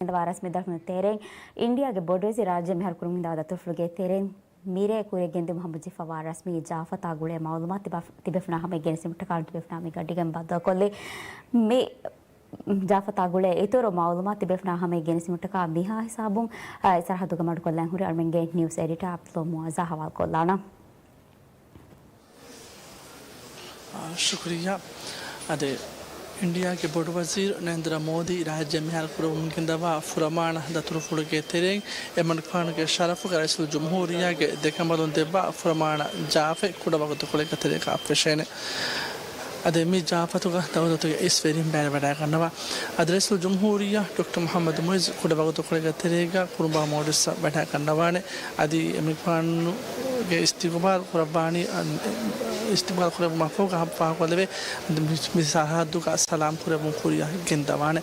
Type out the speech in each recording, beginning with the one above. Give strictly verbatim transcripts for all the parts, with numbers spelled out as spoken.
ގެންދަވާ ރަސްމީ ދަތުރުފުޅުގެ ތެރެއިން، އިންޑިއާގެ ބޮޑުވެޒީރު ރާއްޖެ މިހާރު ކުރަމުން ގެންދަވާ ދަތުރުފުޅުގެ ތެރެއިން މިރޭ ކުރިއަށް ގެންދިއުމަށް ހަމަޖެހިފައިވާ ރަސްމީ ޖާފަތާ ގުޅޭ މައުލޫމާތު ތިބެ-، ތިބެފުނާ ހަމައަށް ގެނެސްދިއުމަށްޓަކާ ތިބެފުނާ ހަމައަށް ގަޑިގެން ބައްދަލުކޮށްލި. މި ޖާފަތާ ގުޅޭ އިތުރު މައުލޫމާތު ތިބެފުނާ ހަމައަށް ގެނެސްދިއުމަށްޓަކާ މިހާ ހިސާބުން، އަ، އެ ސަރަހައްދުގެ މަޑުކޮށްލަން ހުރި އަޅުމެންގެ ނިއުސް އެޑިޓާ އަބްދުﷲ މުޢައްޒާ ހަވާލުކޮށްލާނަން. އާ، ޝުކުރިއްޔާ. އަދި އިންޑިއާގެ ބޮޑުވަޒީރު ނަރެންދްރަ މޯދީ ރާއްޖެ މިހާރު ކުރަމުން ގެންދަވާ ފުރަމާނަ ދަތުރުފުޅުގެ ތެރެއިން އެމަނިކުފާނުގެ ޝަރަފުގަ ރައީސުލްޖުމްހޫރިއްޔާގެ ދެކަނބަލުން ދެއްވާ ފުރަމާނަ ޖާފަތް ކުޑަ ވަގުތުކޮޅެއްގަ ތެރޭގަ އަށްފަށޭނެ. އަދި މި ޖާފަތުގަ ދައުލަތުގެ އިސް ވެރިން ބައިވެރިވަޑައިގަންނަވާ. އަދި ރައީސުލްޖުމްހޫރިއްޔާ ޑޮކްޓަރ މުޙައްމަދު މުޢިއްޒު ކުޑަ ވަގުތުކޮޅެއްގަ ތެރޭގަ ކުރުނބާ މޯލްޑިވްސްއަށް ވަޑައިގަންނަވާނެ. އަދި އެމަނިކުފާނުގެ އިސްތިޤުބާލު ކުރައްވާނީ، އަ، އިސްތިޤުބާލު ކުރެއްވުމަށްފަހުގަ ފާހަގަކޮށްލެވޭ، މި، މި ސަރަހައްދުގަ ސަލާމް ކުރެއްވުން ކުރިއަށް ގެންދަވާނެ.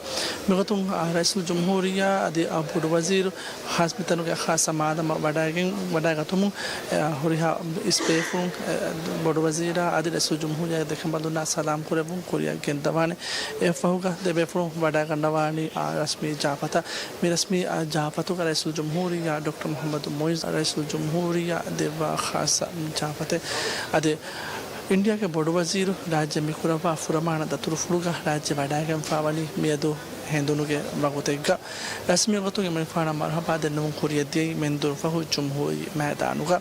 މިގޮތުން، އާ، ރައީސުލްޖުމްހޫރިއްޔާ އަދި، އާ، ބޮޑުވަޒީރު ހާއްސަ މިތަނުގެ ޚާއްޞަ މާދަމާ ވަޑައިގެން، ވަޑައިގަތުމުން، އެ، ހުރިހާ އިސް ބޭފުޅުން، އެ، ބޮޑުވަޒީރާ އަދި ރައީސުލްޖުމްހޫރިއްޔާގެ ދެކަނބަލުންނާ ސަލާމް ކުރެއްވުން ކުރިއަށް ގެންދަވާނެ. އެއަށްފަހުގަ ދެބޭފުޅުން ވަޑައިގަންނަވާނީ، އާ، ރަސްމީ ޖާފަތަށް. މި ރަސްމީ، އާ، ޖާފަތުގަ ރައީސުލްޖުމްހޫރިއްޔާ ޑޮކްޓަރ މުޙައްމަދު މުޢިއްޒު ރައީސުލްޖުމްހޫރިއްޔާ ދެއްވާ ޚާއްޞަ ޖާފަތެއް. އަދި އިންޑިއާގެ ބޮޑުވަޒީރު ރާއްޖެ މިކުރައްވާ ފުރަމާނަ ދަތުރުފުޅުގަ ރާއްޖެ ވަޑައިގެންފާވަނީ މިއަދު ހެނދުނުގެ ވަގުތެއްގަ. ރަސްމީ ގޮތުން އެމަނިކުފާނަށް މަރުޙަބާ ދެންނެވުން ކުރިއަށްދިޔައީ މެންދުރުފަހު ޖުމްހޫރީ މައިދާނުގަ.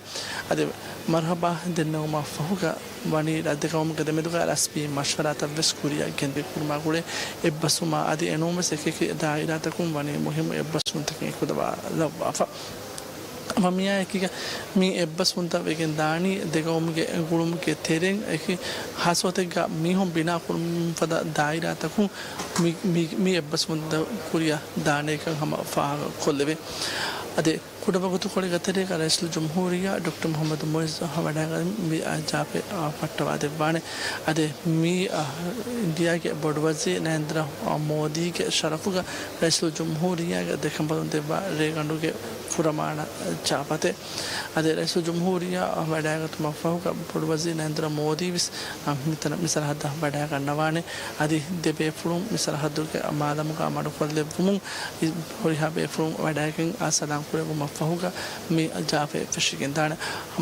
އަދި މަރުޙަބާ ދެންނެވުމަށްފަހުގަ ވަނީ ރަށް ދެ ގައުމުގެ ދެމެދުގަ ރަސްމީ މަޝްވަރާތައްވެސް ކުރިއަށް ގެންދި ކުރުމާ ގުޅޭ އެއްބަސްވުމާ އަދި އެނޫންވެސް އެކިއެކި ދާއިރާތަކުން ވަނީ މުހިއްމު އެއްބަސްވުންތަކެއް އެކުލަވާލައްވާފަ. މިއާއެކީގަ މި އެއްބަސްވުންތައް ވެގެން ދާނީ ދެ ގައުމުގެ ގުޅުމުގެ ތެރެއިން އެކި ހާއްސަ ގޮތެއްގަ މީހުން ބިނާ ކުރުމުން ފަދަ ދާއިރާތަކުން މި، މި، މި އެއްބަސްވުންތައް ކުރިއަށް ދާނެކަން ހަމަ ފާހަގަ ކޮށްލެވޭ. އަދި ކުޑަވަގުތުކޮޅެއްގެ ތެރޭގަ ރައީސުލްޖުމްހޫރިއްޔާ ޑޮކްޓަރ މުޙައްމަދު މުޢިއްޒު ވަޑައިގަންނަވާ މި ޖާފަތް ފައްޓަވާ ދެއްވާނެ. އަދި މި، އަ، އިންޑިއާގެ ބޮޑުވަޒީރު ނަރެންދްރަ މޯދީގެ ޝަރަފުގަ ރައީސުލްޖުމްހޫރިއްޔާގެ ދެކަނބަލުން ދެއްވާ ރޭގަނޑުގެ ފުރަމާނަ ޖާފަތެއް. އަދި ރައީސުލްޖުމްހޫރިއްޔާ ވަޑައިގަތުމަށްފަހުގަ ބޮޑުވަޒީރު ނަރެންދްރަ މޯދީވެސް، އަ، މިތަނަށް މި ސަރަހައްދަށް ވަޑައިގަންނަވާނެ. އަދި ދެބޭފުޅުން މި ސަރަހައްދުގެ މާދަމުގަ މަޑުކޮށްލެއްވުމުން ހުރިހާ ބޭފުޅުން ވަޑައިގެން އާ ސަލާމް ކުރެއްވުމަށްފަހުގަ މި ޖާފަތް ފެށިގެންދާނެ.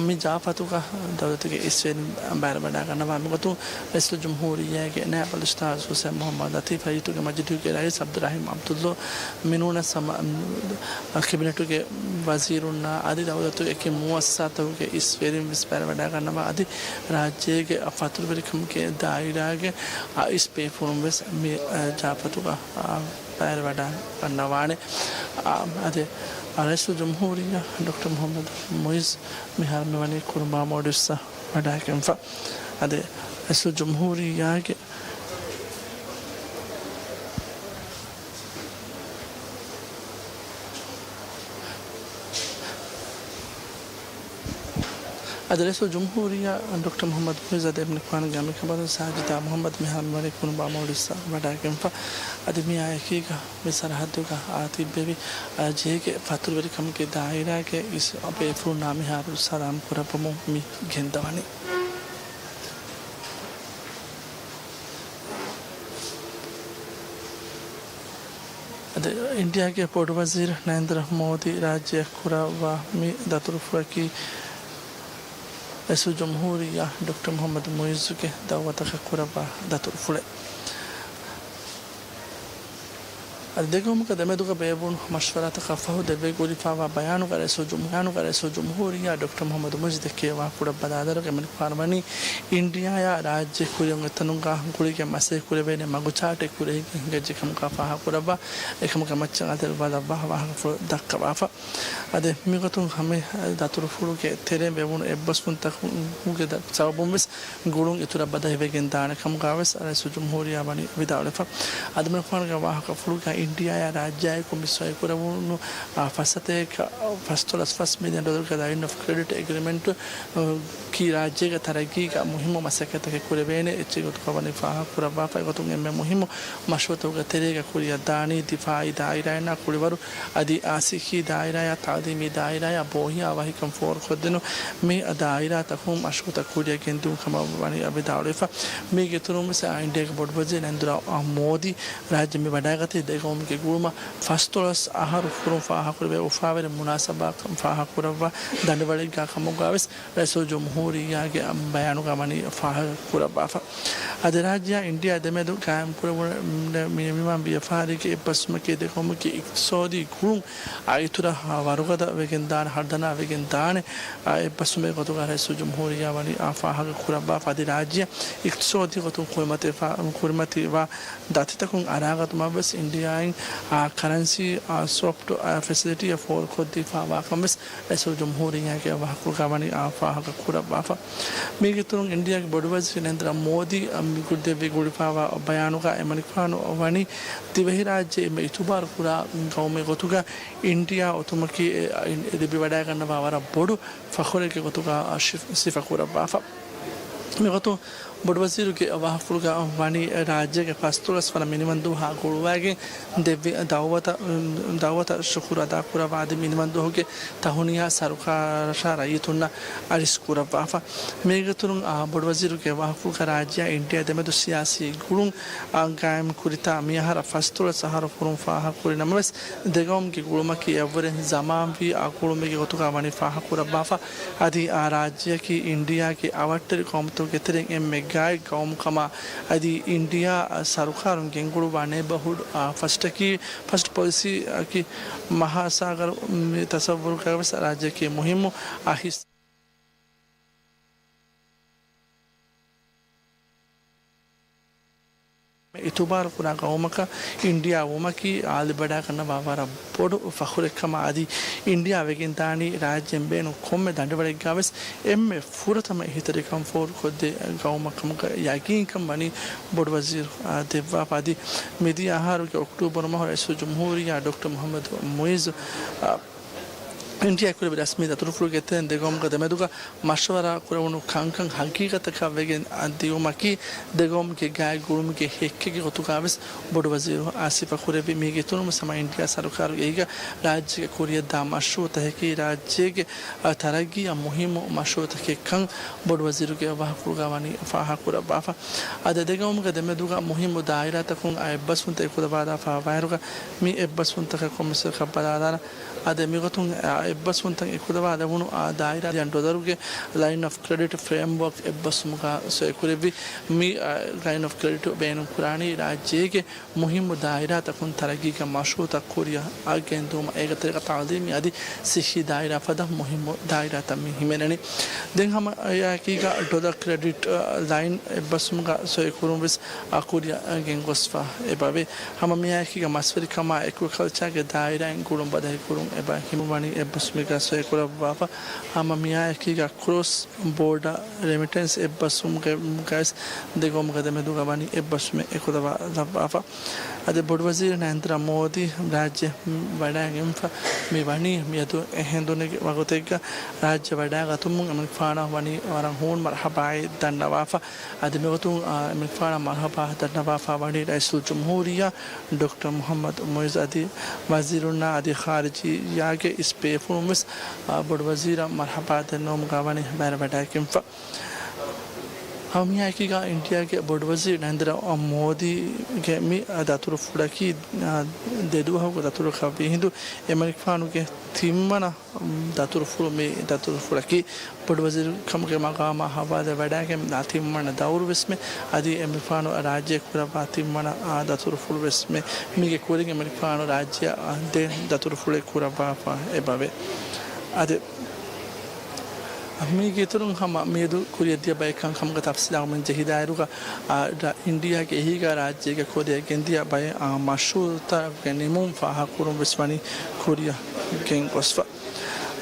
މި ޖާފަތުގަ ދައުލަތުގެ އިސްވެރިން ބައިވެރިވަޑައިގަންނަވާ. މިގޮތުން ރައީސުލްޖުމްހޫރިއްޔާގެ ނައިބު އަލްއުސްތާޛު ޙުސައިން މުޙައްމަދު ލަތީފް ރައްޔިތުންގެ މަޖިލީހުގެ ރައީސް ޢަބްދުއްރަޙީމް ޢަބްދުﷲ މިނޫނަސް ހަމަ ކެބިނެޓުގެ ވަޒީރުންނާ އަދި ދައުލަތުގެ އެކި މުއައްސަސާތަކުގެ އިސްވެރިން ވެސް ބައިވެރިވަޑައިގަންނަވާ. އަދި ރާއްޖޭގެ ފަތުރުވެރިކަމުގެ ދާއިރާގެ އިސް ބޭފުޅުން ވެސް މި ޖާފަތުގަ ބައިވެރިވަޑައިގަންނަވާނެ. އާ، އަދި ރައީސުލްޖުމްހޫރިއްޔާ ޑޮކްޓަރ މުޙައްމަދު މުޢިއްޒު މިހާރު މިވަނީ ކުރުނބާ މޯލްޑިވްސްއަށް ވަޑައިގެންފަ. އަދި ރައީސުލްޖުމްހޫރިއްޔާގެ އަދި ރައީސުލްޖުމްހޫރިއްޔާ ޑޮކްޓަރ މުޙައްމަދު މުޢިއްޒު އަދި އެމަނިކުފާނުގެ އަނބިކަނބަލުން ސާޖިދާ މުޙައްމަދު މިހާރު މިވަނީ ކުރުނބާ މޯލްޑިވްސްއަށް ވަޑައިގެންފަ. އަދި މިއާއެކީގަ މި ސަރަހައްދުގަ އާ ތިއްބެވި ރާއްޖޭގެ ފަތުރުވެރިކަމުގެ ދާއިރާގެ އިސް ބޭފުޅުންނާ މިހާރު ސަލާމް ކުރައްވަމުން މި ގެންދަވަނީ. އަދި އިންޑިއާގެ ބޮޑުވަޒީރު ނަރެންދްރަ މޯދީ ރާއްޖެއަށް ކުރައްވާ މި ދަތުރުފުޅަކީ ރައީސުލްޖުމްހޫރިއްޔާ ޑޮކްޓަރ މުޙައްމަދު މުޢިއްޒުގެ ދައުވަތަކަށް ކުރައްވާ ދަތުރުފުޅެއް. އަދި ދެގައުމުގެ ދެމެދުގަ ބޭއްވުނު މަޝްވަރާތަކަށްފަހު ދެއްވި ގުޅިފައިވާ ބަޔާނުގަ ރައީސުލްޖުމް-، ރައީސުލްޖުމްހޫރިއްޔާ ޑޮކްޓަރ މުޙައްމަދު މުޢިއްޒު ދެއްކެވި ވާހަކަފުޅަށް ބަލާލިއިރު އެމަނިކުފާނު ވަނީ އިންޑިއާއާ ރާއްޖެ ކުރިއަށް އޮތްތަނުގަ ގުޅިގެން މަސައްކަތް ކުރެވޭނެ މަގުޗާޓެއް ކުރިއަށް ހިނގައްޖެ ކަމުގަ ފާހަގަކުރައްވާ، އެކަމުގެ މައްޗަށް އަތޮޅު ބަލައްވާ ވާހަކަފުޅު ދައްކަވާފަ. އަދި މިގޮތުން ހަމަ ދަތުރުފުޅުގެ ތެރެއިން ވެވުނު އެއްބަސްވުންތަކުގެ ދަ-، ސަބަބުން ވެސް ގުޅުން އިތުރަށް ބަދަހިވެގެން ދާނެ ކަމުގަ ވެސް ރައީސުލްޖުމްހޫރިއްޔާ ވަނީ ވިދާޅުވެފަ. އަދި އެމަނިކުފާނުގެ ވާހަކަފުޅުގަ އިންޑިއާއާ ރާއްޖެއާއެކު މިސްވައި ކުރެވުނު، އާ، ފަސްސަތޭކަ ފަސްދޮޅަސް ފަސް މިލިއަން ޑޮލަރުގެ ލައިން އޮފް ކްރެޑިޓް އެގްރިމެންޓު، އާ، ކީ ރާއްޖޭގެ ތަރައްގީގަ މުހިއްމު މަސައްކަތްތަކެއް ކުރެވޭނެ އެއްޗެއް ގޮތުގަ ވަނީ ފާހަގަ ކުރައްވާފަ. އެގޮތުން އެންމެ މުހިއްމު މަޝްރޫޢުތަކުގެ ތެރޭގަ ކުރިއަށް ދާނީ ދިފާއީ ދާއިރާއިންނާ ކުޅިވަރު އަދި އާ ސިއްހީ ދާއިރާއާ ތައުލީމީ ދާއިރާއާ ބޯހިޔާ ވަހިކަން ފޯރުކޮށްދިނުން މި ދާއިރާތަކުން މަޝްރޫޢުތައް ކުރިއަށް ގެންދިއުން ކަމަށް ވަނީ ވިދާޅުވެފަ. މީގެ އިތުރުން ވެސް އިންޑިއާގެ ބޮޑުވަޒީރު ނަރެންދްރަ މޯދީ ރާއްޖެ މި ވަޑައިގަތީ ދެ ގެ ގުޅުމަށް ފަސްދޮޅަސް އަހަރު ފުރުން ފާހަގަކުރެވޭ އުފާވެރި މުނާސަބާކަން ފާހަގަކުރައްވާ ދަނޑިވަޅެއްގާ ކަމުގާވެސް ރައީސުލްޖުމްހޫރިއްޔާގެ ބަޔާނުގާ ވަނީ ފާހަގަކުރައްވާފަ. އަދި ރާއްޖެއާ އިންޑިއާ ދެމެދު ގާއިމްކުރެވުނު މިނިވަން ވިޔަފާރީގެ އެއްބަސްވުމަކީ ދެގައުމުގެ އިޤްތިޞާދީ ގުޅުން އާ އިތުރަށް ވަރުގަދަ ވެގެންދާނެ، ހަރުދަނާ ވެގެންދާނެ އެއްބަސްވުމެއް ގޮތުގަ ރައީސުލްޖުމްހޫރިއްޔާ ވަނީ އާ ފާހަގަކުރައްވާފަ. އަދި ރާއްޖެ އިޤްތިޞާދީ ގޮތުން ކުރިމަތިވާ، ކުރިމަތިވާ ދަތިތަކުން އަރާގަތުމަށްވެސް އިންޑިއާއިން އާ ކަރަންސީ އާ ސްވެޕް އާ ފެސިލިޓީއަށް ފޯރުކޮށްދީފާވާކަންވެސް ރައީސުލްޖުމްހޫރިއްޔާގެ ވާހަކަކުރުގާ ވަނީ އާ ފާހަގަކުރައްވާފަ. މީގެއިތުރުން އިންޑިއާގެ ބޮޑުވަޒީރު ނަރެންދްރަ މޯދީ މި ކުރި ދެއްވި ގުޅިފާވާ ބަޔާނުގާ އެމަނިކުފާނު ވަނީ ދިވެހިރާއްޖެ އެންމެ އިތުބާރު ކުރާ ގައުމެއް ގޮތުގަ އިންޑިއާ އޮތުމަކީ އެ، އެ، ލިބިވަޑައިގަންނަވާ ވަރަށް ބޮޑު ފަޚުރެއްގެ ގޮތުގަ ޝިފް-، ސިފަކުރައްވާފަ. މިގޮތުން ބޮޑުވަޒީރުގެ ވާހަކަފުޅުގަ ވަނީ ރާއްޖޭގެ ފަސްދޮޅަސް ވަނަ މިނިވަން ދުވަހާ ގުޅުވައިގެން ދެއްވި ދައުވަތަށް، ދައުވަތަށް ޝުކުރު އަދާކުރައްވާ އަދި މިނިވަން ދުވަހުގެ ތަހުނިޔާ ސަރުކާރަށާ ރައްޔިތުންނަށް އަރިސް ކުރައްވާފަ. މީގެއިތުރުން އާ ބޮޑުވަޒީރުގެ ވާހަކަފުޅުގަ ރާއްޖެއާ އިންޑިއާ ދެމެދު ސިޔާސީ ގުޅުން އާ ގާއިމް ކުރިތާ މިއަހަރަށް ފަސްދޮޅަސް އަހަރު ފުރުން ފާހަގަކުރި ނަމަވެސް، ދެގައުމުގެ ގުޅުމަކީ އެއަށްވުރެ ޒަމާންވީ އާ ގުޅުމެއްގެ ގޮތުގަ ވަނީ ފާހަގަކުރައްވާފަ. އަދި އާ ރާއްޖެއަކީ އިންޑިއާގެ އަވަށްޓެރި ގައުމުތަކުގެ ތެރެއިން އެންމެ ގާތް ގައުމު ކަމަށް، އަދި އިންޑިއާ ސަރުކާރުން ގެންގުޅުއްވާ ނޭބަހުޑް އާ ފަސްޓަކީ، ފަސްޓް ޕޮލިސީއަކީ މަހާސާގަރު މި ތަސައްވުރުގަވެސް ރާއްޖެއަކީ މުހިއްމު އާ ހިސް އިތުބާރު ކުރާ ގައުމަކަށް އިންޑިއާ ވުމަކީ އާ ލިބިވަޑައިގަންނަވާ ވަރަށް ބޮޑު ފަޚުރެއް ކަމަށް އަދި އިންޑިއާ ވެގެންދާނީ ރާއްޖޭން ބޭނުން ކޮންމެ ދަނޑިވަޅެއްގާވެސް އެންމެ ފުރަތަމަ އެހީތެރިކަން ފޯރުކޮށްދޭ ގައުމެއް ކަމުގަ ޔަގީންކަން ވަނީ ބޮޑުވަޒީރު، އާ، ދެއްވާފަ. އަދި މިދިޔަ އަހަރުގެ އޮކްޓޫބަރު މަހު ރައީސުލްޖުމްހޫރިއްޔާ ޑޮކްޓަރ މުޙައްމަދު މުޢިއްޒު، އާ، އިންޑިއާ ކުރެއްވި ރަސްމީ ދަތުރުފުޅުގެ ތެރެއިން ދެގައުމުގެ ދެމެދުގަ މަޝްވަރާ ކުރެވުނު ކަންކަން ހަގީގަތަކަށް ވެގެން ދިއުމަކީ ދެގައުމުގެ ގާތް ގުޅުމުގެ ހެއްކެއްގެ ގޮތުގައިވެސް ބޮޑުވަޒީރު އާ ސިފަކުރެއްވި. މީގެ އިތުރުން ހަމަ އިންޑިއާ ސަރުކާރުގެ އެއީގަ ރާއްޖޭގެ ކުރިއަށްދާ މަޝްރޫޢުތަކަކީ ރާއްޖޭގެ އާ ތަރައްގީއަށް މުހިއްމު މަޝްރޫޢުތަކެއްކަން ބޮޑުވަޒީރުގެ ވާހަކަފުޅުގަ ވަނީ ފާހަގަކުރައްވާފަ. އަދި ދެގައުމުގެ ދެމެދުގަ މުހިއްމު ދާއިރާތަކުން އާ އެއްބަސްވުންތައް އެކުލަވާލާފަ ވާއިރުގަ މި އެއްބަސްވުންތަކަށް ކޮންމެސް ކަށްބަލާލާނަން. އަދި މިގޮތުން އެއްބަސްވުންތައް އެކުލަވާލެވުނު އާ ދާއިރާ ބިލިއަން ޑޮލަރުގެ ލައިން އޮފް ކްރެޑިޓް ފްރޭމްވޯކް އެއްބަސްވުމުގަ ސޮއިކުރެއްވި. މި އާ ލައިން އޮފް ކްރެޑިޓް ބޭނުންކުރާނީ ރާއްޖޭގެ މުހިއްމު ދާއިރާތަކުން ތަރައްގީގެ މަޝްރޫޢުތައް ކުރިއަށް ގެންދިއުމަށް، އޭގެ ތެރޭގަ ތައުލީމީ އަދި ސިއްހީ ދާއިރާ ފަދަ މުހިއްމު ދާއިރާތައް މި ހިމެނެނީ. ދެން ހަމަ އެއާއެކީގަ ޑޮލަރ ކްރެޑިޓް ލައިން އެއްބަސްވުމުގަ ސޮއިކުރުން ވެސް އާ ކުރިއަށް ގެންގޮސްފަ އެބަވޭ. ހަމަ މިއާއެކީގަ މަސްވެރިކަމާ އެކުއެކަލްޗާގެ ދާއިރާއިން ގުޅުން ބަދަހިކުރުން އެބަ ހިމެނުމަނީ އެއްބަސްވުމެއްގަ ސޮއިކުރައްވާފަ. ހަމަ މިއާއެކީގަ ކްރޮސް ބޯޑަ ރެމިޓެންސް އެއްބަސްވުމުގެ ގައިސް ދެގައުމުގެ ދެމެދުގަ ވަނީ އެއްބަސްވުމެއް އެކުލަވާ ލައްވާފަ. އަދި ބޮޑުވަޒީރު ނަރެންދްރަ މޯދީ ރާއްޖެ ވަޑައިގެންފަ މި ވަނީ މިއަދު އެހެން ދުނިގެ ވަގުތެއްގަ ރާއްޖެ ވަޑައިގަތުމުން އެމަނިކުފާނަށް ވަނީ ވަރަށް ހޫނު މަރުޙަބާއެއް ދަންނަވާފަ. އަދި މިގޮތުން އާ އެމަނިކުފާނަށް މަރުޙަބާ ދަންނަވާފަ ވަނީ ރައީސުލްޖުމްހޫރިއްޔާ ޑޮކްޓަރ މުޙައްމަދު މުޢިއްޒު އަދި ވަޒީރުންނާ އަދި ޚާރިޖިއްޔާގެ އިސް ބޭފުޅުން ވެސް އާ ބޮޑުވަޒީރަށް މަރުޙަބާ ދަންނަވުމުގަ ވަނީ ބައިވެރިވަޑައިގެންފަ. ހަމަ މިއާއެކީގަ އިންޑިއާގެ ބޮޑުވަޒީރު ނަރެންދްރަ މޯދީގެ މި ދަތުރުފުޅަކީ، އާ، ދެދުވަހުގެ ދަތުރަކަށް ވީހިނދު އެމަނިކުފާނުގެ ތިންވަނަ ދަތުރުފުޅު. މި ދަތުރުފުޅަކީ ބޮޑުވަޒީރު ކަމުގެ މަގާމާ ހަވާލުވެ ވަޑައިގެން ތިންވަނަ ދައުރު ވެސްމެ، އަދި އެމަނިކުފާނު ރާއްޖެ ކުރައްވާ ތިންވަނަ، އާ، ދަތުރުފުޅު ވެސްމެ. މީގެ ކުރިން އެމަނިކުފާނު ރާއްޖެއަށް ދެ ދަތުރުފުޅެއް ކުރައްވާފަ އެބަވޭ. އަދި މީގެ އިތުރުން ހަމަ މިއަދު ކުރިއަށްދިޔަ ބައެއް ކަންކަމުގެ ތަފްސީލާ މި ޖެހިދާއިރުގަ، އާ، ރ-، އިންޑިއާގެ އެހީގަ ރާއްޖޭގެ ކުރިއަށް ގެންދިޔަ ބައެއް، އާ، މަޝްރޫޢުތަކުގެ ނިމުން ފާހަގަކުރުން ވެސް ވަނީ ކުރިއަށް ގެންގޮސްފަ.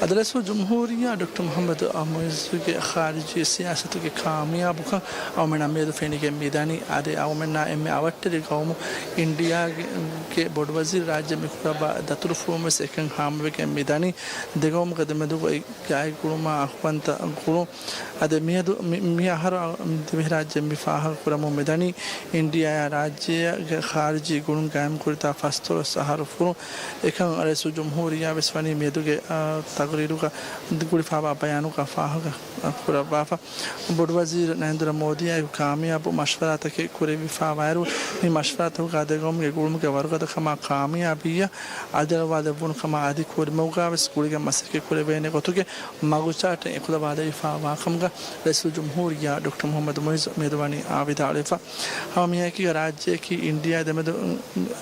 އަދި ރައީސުލްޖުމްހޫރިއްޔާ ޑޮކްޓަރ މުޙައްމަދު މުޢިއްޒުގެ ޚާރިޖީ ސިޔާސަތުގެ ކާމިޔާބުކަން އަޅުމެންނަށް މިއަދު ފެނިގެން މިދަނީ. އަދި އަޅުމެންނާ އެންމެ އަވަށްޓެރި ގައުމު އިންޑިއާގެ، ގެ ބޮޑުވަޒީރު ރާއްޖެ މިކުރައްވާ ދަތުރުފުޅުން ވެސް އެކަން ހާމަވެގެން މިދަނީ. ދެގައުމުގެ ދެމެދުގައި ގާތް ގުޅުމާ އަޚުވަންތަ ގުޅުން. އަދި މިއަދު މި، މި އަހަރު ދިވެހި ރާއްޖެ މި ފާހަގަ ކުރަމުން މިދަނީ އިންޑިއާއާ ރާއްޖެއަށް ޚާރިޖީ ގުޅުން ގާއިމް ކުރިތާ ފަސްދޮޅަސް އަހަރު ފުރުން. އެކަން ރައީސުލްޖުމްހޫރިއްޔާ ވެސް ވަނީ މިއަދުގެ، އާ، ރީރުގަ ގުޅިފާވާ ބަޔާނުގަ ފާހަގަ ކުރައްވާފަ. ބޮޑުވަޒީރު ނަރެންދުރަ މޯދީއާއެކު ކާމިޔާބު މަޝްވަރާތަކެއް ކުރެވިފާވާއިރު، މި މަޝްވަރާތަކުގަ ދެގައުމުގެ ގުޅުމުގެ ވަރުގަދަކަމާ ކާމިޔާބީއަށް އަލިއަޅުވާލެއްވުނު ކަމާ އަދި ކުރިމަގުގަވެސް ގުޅިގެން މަސައްކަތް ކުރެވޭނެ ގޮތުގެ މަގުޗާޓެއް އެކުލަވާލެވިފާވާކަމުގަ ރައީސުލްޖުމްހޫރިއްޔާ ޑޮކްޓަރ މުޙައްމަދު މުޢިއްޒު މިއަދު ވަނީ ވިދާޅުވެފަ. ހަމަ މިހާއެކީގަ ރާއްޖެއަކީ އިންޑިއާ ދެމެދު،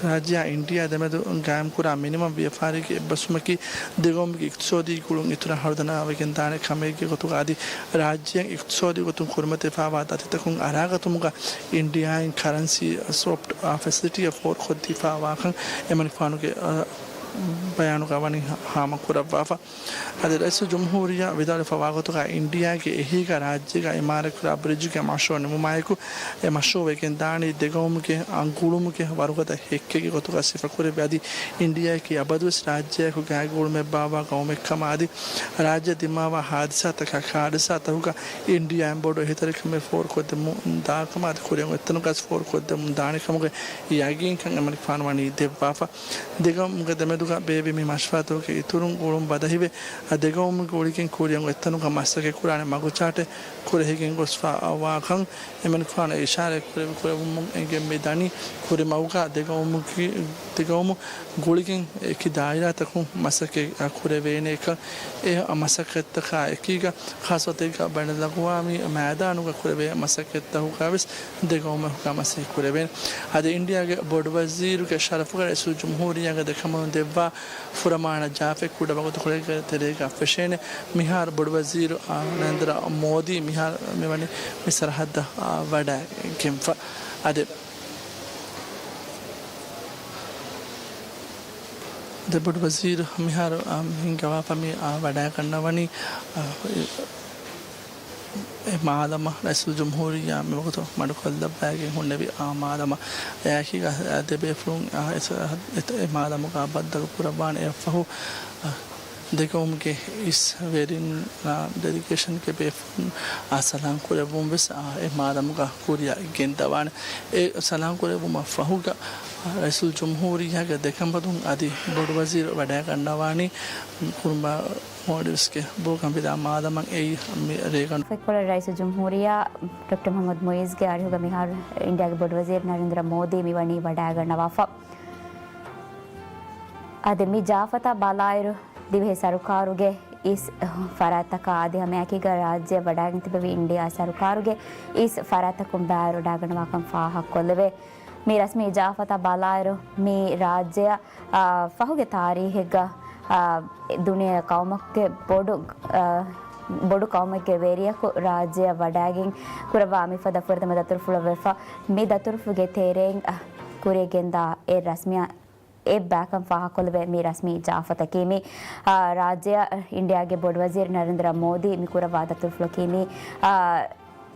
ރާއްޖެއާ އިންޑިއާ ދެމެދު ގާއިމްކުރާ މިނިވަން ވިޔަފާރީގެ އެއްބަސްވުމަކީ ދެގައުމުގެ އިޤްތިޞާދީ ގުޅުން އިތުރަށް ހަރުދަނާވެގެންދާނެ ކަމެއްގެ ގޮތުގަ އަދި ރާއްޖޭން އިޤްތިޞާދީ ގޮތުން ކުރިމަތިވެފާވާ ދަތިތަކުން އަރާގަތުމުގަ އިންޑިއާއިން ކަރަންސީ ސްވޮޕް ފެސިލިޓީއެއް ފޯރުކޮށްދީފާވާކަން އެމަނިކުފާނުގެ ބަޔާނުގަ ވަނީ ހާމަކުރައްވާފަ. އަދި ރައީސުލްޖުމްހޫރިއްޔާ ވިދާޅުވެފަވާ ގޮތުގަ އިންޑިއާގެ އެހީގަ ރާއްޖޭގަ އިމާރާތްކުރާ ބްރިޖުގެ މަޝްރޫޢު ނިމުމާއެކު، އެ މަޝްރޫޢު ވެގެންދާނީ ދެގައުމުގެ އަ، ގުޅުމުގެ ވަރުގަދަ ހެއްކެއްގެ ގޮތުގަ ސިފަކުރެއްވި އަދި އިންޑިއާއަކީ އަބަދުވެސް ރާއްޖެއަކު ގާތް ގުޅުމެއް ބާއްވާ ގައުމެއްކަމަށް އަދި ރާއްޖެ ދިމާވާ ހާދިސާތަކާ ކާރިސާތަކުގަ އިންޑިއާއިން ބޮޑު އެހީތެރިކަމެއް ފޯރުކޮށްދެމުން ދާކަމަށް އަދި ކުރިއަށް އޮތްތަނުގަސް ފޯރުކޮށްދެމުން ދާނެ ކަމުގެ ޔަގީންކަން އެމަނިކުފާނު ވަނީ ދެއްވާފަ. ދެގައުމުގެ ދެމެދުގަ ބޭއްވި މި މަޝްވަރާތަކުގެ އިތުރުން ގުޅުން ވަދެހިވެ، އަ، ދެގައުމުގެ ގުޅިގެން ކުރިއަށް އޮތްތަނުގަ މަސައްކަތް ކުރާނެ މަގުޗާޓެއް ކުރެހިގެން ގޮސްފަ ވާކަން އެމަނިކުފާނު އިޝާރާތް ކުރެވި ކުރެވުމުން އެނގެން މި ދަނީ ކުރިމަގުގަ ދެގައުމުގެ، ދެގައުމު ގުޅިގެން އެކި ދާއިރާތަކުން މަސައްކަތް ކުރެވޭނެކަން. އެ މަސައްކަތްތަކާ އެކީގަ ޚާއްޞަ ގޮތެއްގަ ބައިނަލްއަގުވާމީ މައިދާނުގަ ކުރެވޭ މަސައްކަތްތަކުގަވެސް ދެގައުމަކުގަ މަސައްކަތް ކުރެވޭނެ. އަދި އިންޑިއާގެ ބޮޑުވަޒީރުގެ ޝަރަފުގަ ރައީސުލްޖުމްހޫރިއްޔާގެ ދެކަނބަލުން ދެއްވާ ފުރަމާނަ ޖާފެއް ކުޑަވަގުތުކޮޅެއްގެ ތެރޭގަ ފެށޭނެ. މިހާރު ބޮޑުވަޒީރު، އާ، ނަރެންދުރަ މޯދީ މިހާރު މިވަނީ މި ސަރަހައްދަށް، އާ، ވަޑައިގެންފަ. އަދި ދެ ބޮޑުވަޒީރު މިހާރު، އާ، ހިންގަވާފަ މި، އާ، ވަޑައިގަންނަވަނީ، އާ، އެ މާލަމަށް ރައީސުލްޖުމްހޫރިއްޔާ މިވަގުތު މަޑުކޮށްލައްވައިގެން ހުންނެވި އާ މާލަމަށް. އެއާއެކީގަ ދެބޭފުޅުން އެ މާލަމުގަ ބައްދަލު ކުރައްވާނެ. އެއަށްފަހު ދެގައުމުގެ އިސް ވެރިންނާ ޑެލިގޭޝަންގެ ބޭފުޅުން ސަލާން ކުރެއްވުން ވެސް އެ މާލަމުގަ ކުރިއަށް ގެންދަވާނެ. އެ ސަލާން ކުރެއްވުމަށް ފަހުގަ ރައީސުލްޖުމްހޫރިއްޔާގެ ދެކަނބަލުން އަދި ބޮޑުވަޒީރު ވަޑައިގަންނަވާނީ ކުރުމާ މޯލްޑިވްސްގެ ބޯގަނބިލާ މާލަމަށް އެއީ މި ރޭގަނޑު. ފެތްކޮޅަށް ރައީސުލްޖުމްހޫރިއްޔާ ޑޮކްޓަރ މުޙައްމަދު މުޢިއްޒުގެ އަރިހުގަ މިހާރު އިންޑިއާގެ ބޮޑުވަޒީރު ނަރެންދުރަ މޯދީ މިވަނީ ވަޑައިގަންނަވާފަ. އަދި މި ޖާފަތާ ބަލާއިރު، ދިވެހި ސަރުކާރުގެ އިސް ފަރާތްތަކާ އަދި ހަމައެކީގަ ރާއްޖެއަށް ވަޑައިގެން ތިބެވި އިންޑިއާ ސަރުކާރުގެ އިސް ފަރާތްތަކުން ބައިވެރިވެވަޑައިގަންނަވާކަން ފާހަގަކޮށްލެވޭ. މި ރަސްމީ ޖާފަތާ ބަލާއިރު، މި ރާއްޖެއަށް އާ، ފަހުގެ ތާރީހެއްގަ، އާ، ދުނިޔެ ޤައުމެއްގެ ބޮޑު، އާ، ބޮޑު ޤައުމެއްގެ ވެރިޔަކު ރާއްޖެއަށް ވަޑައިގެން ކުރައްވާ މިފަދަ ފުރަތަމަ ދަތުރުފުޅަށް ވެފަ. މި ދަތުރުފުޅުގެ ތެރެއިން، އާ، ކުރިއަށް ގެންދާ އެއް ރަސްމިއްޔާ އެއްބައިކަން ފާހަގަކޮށްލެވޭ. މި ރަސްމީ ޖާފަތަކީ މި، އާ، ރާއްޖެއަށް އިންޑިއާގެ ބޮޑުވަޒީރު ނަރެންދުރަ މޯދީ މި ކުރައްވާ ދަތުރުފުޅަކީ މި، އާ،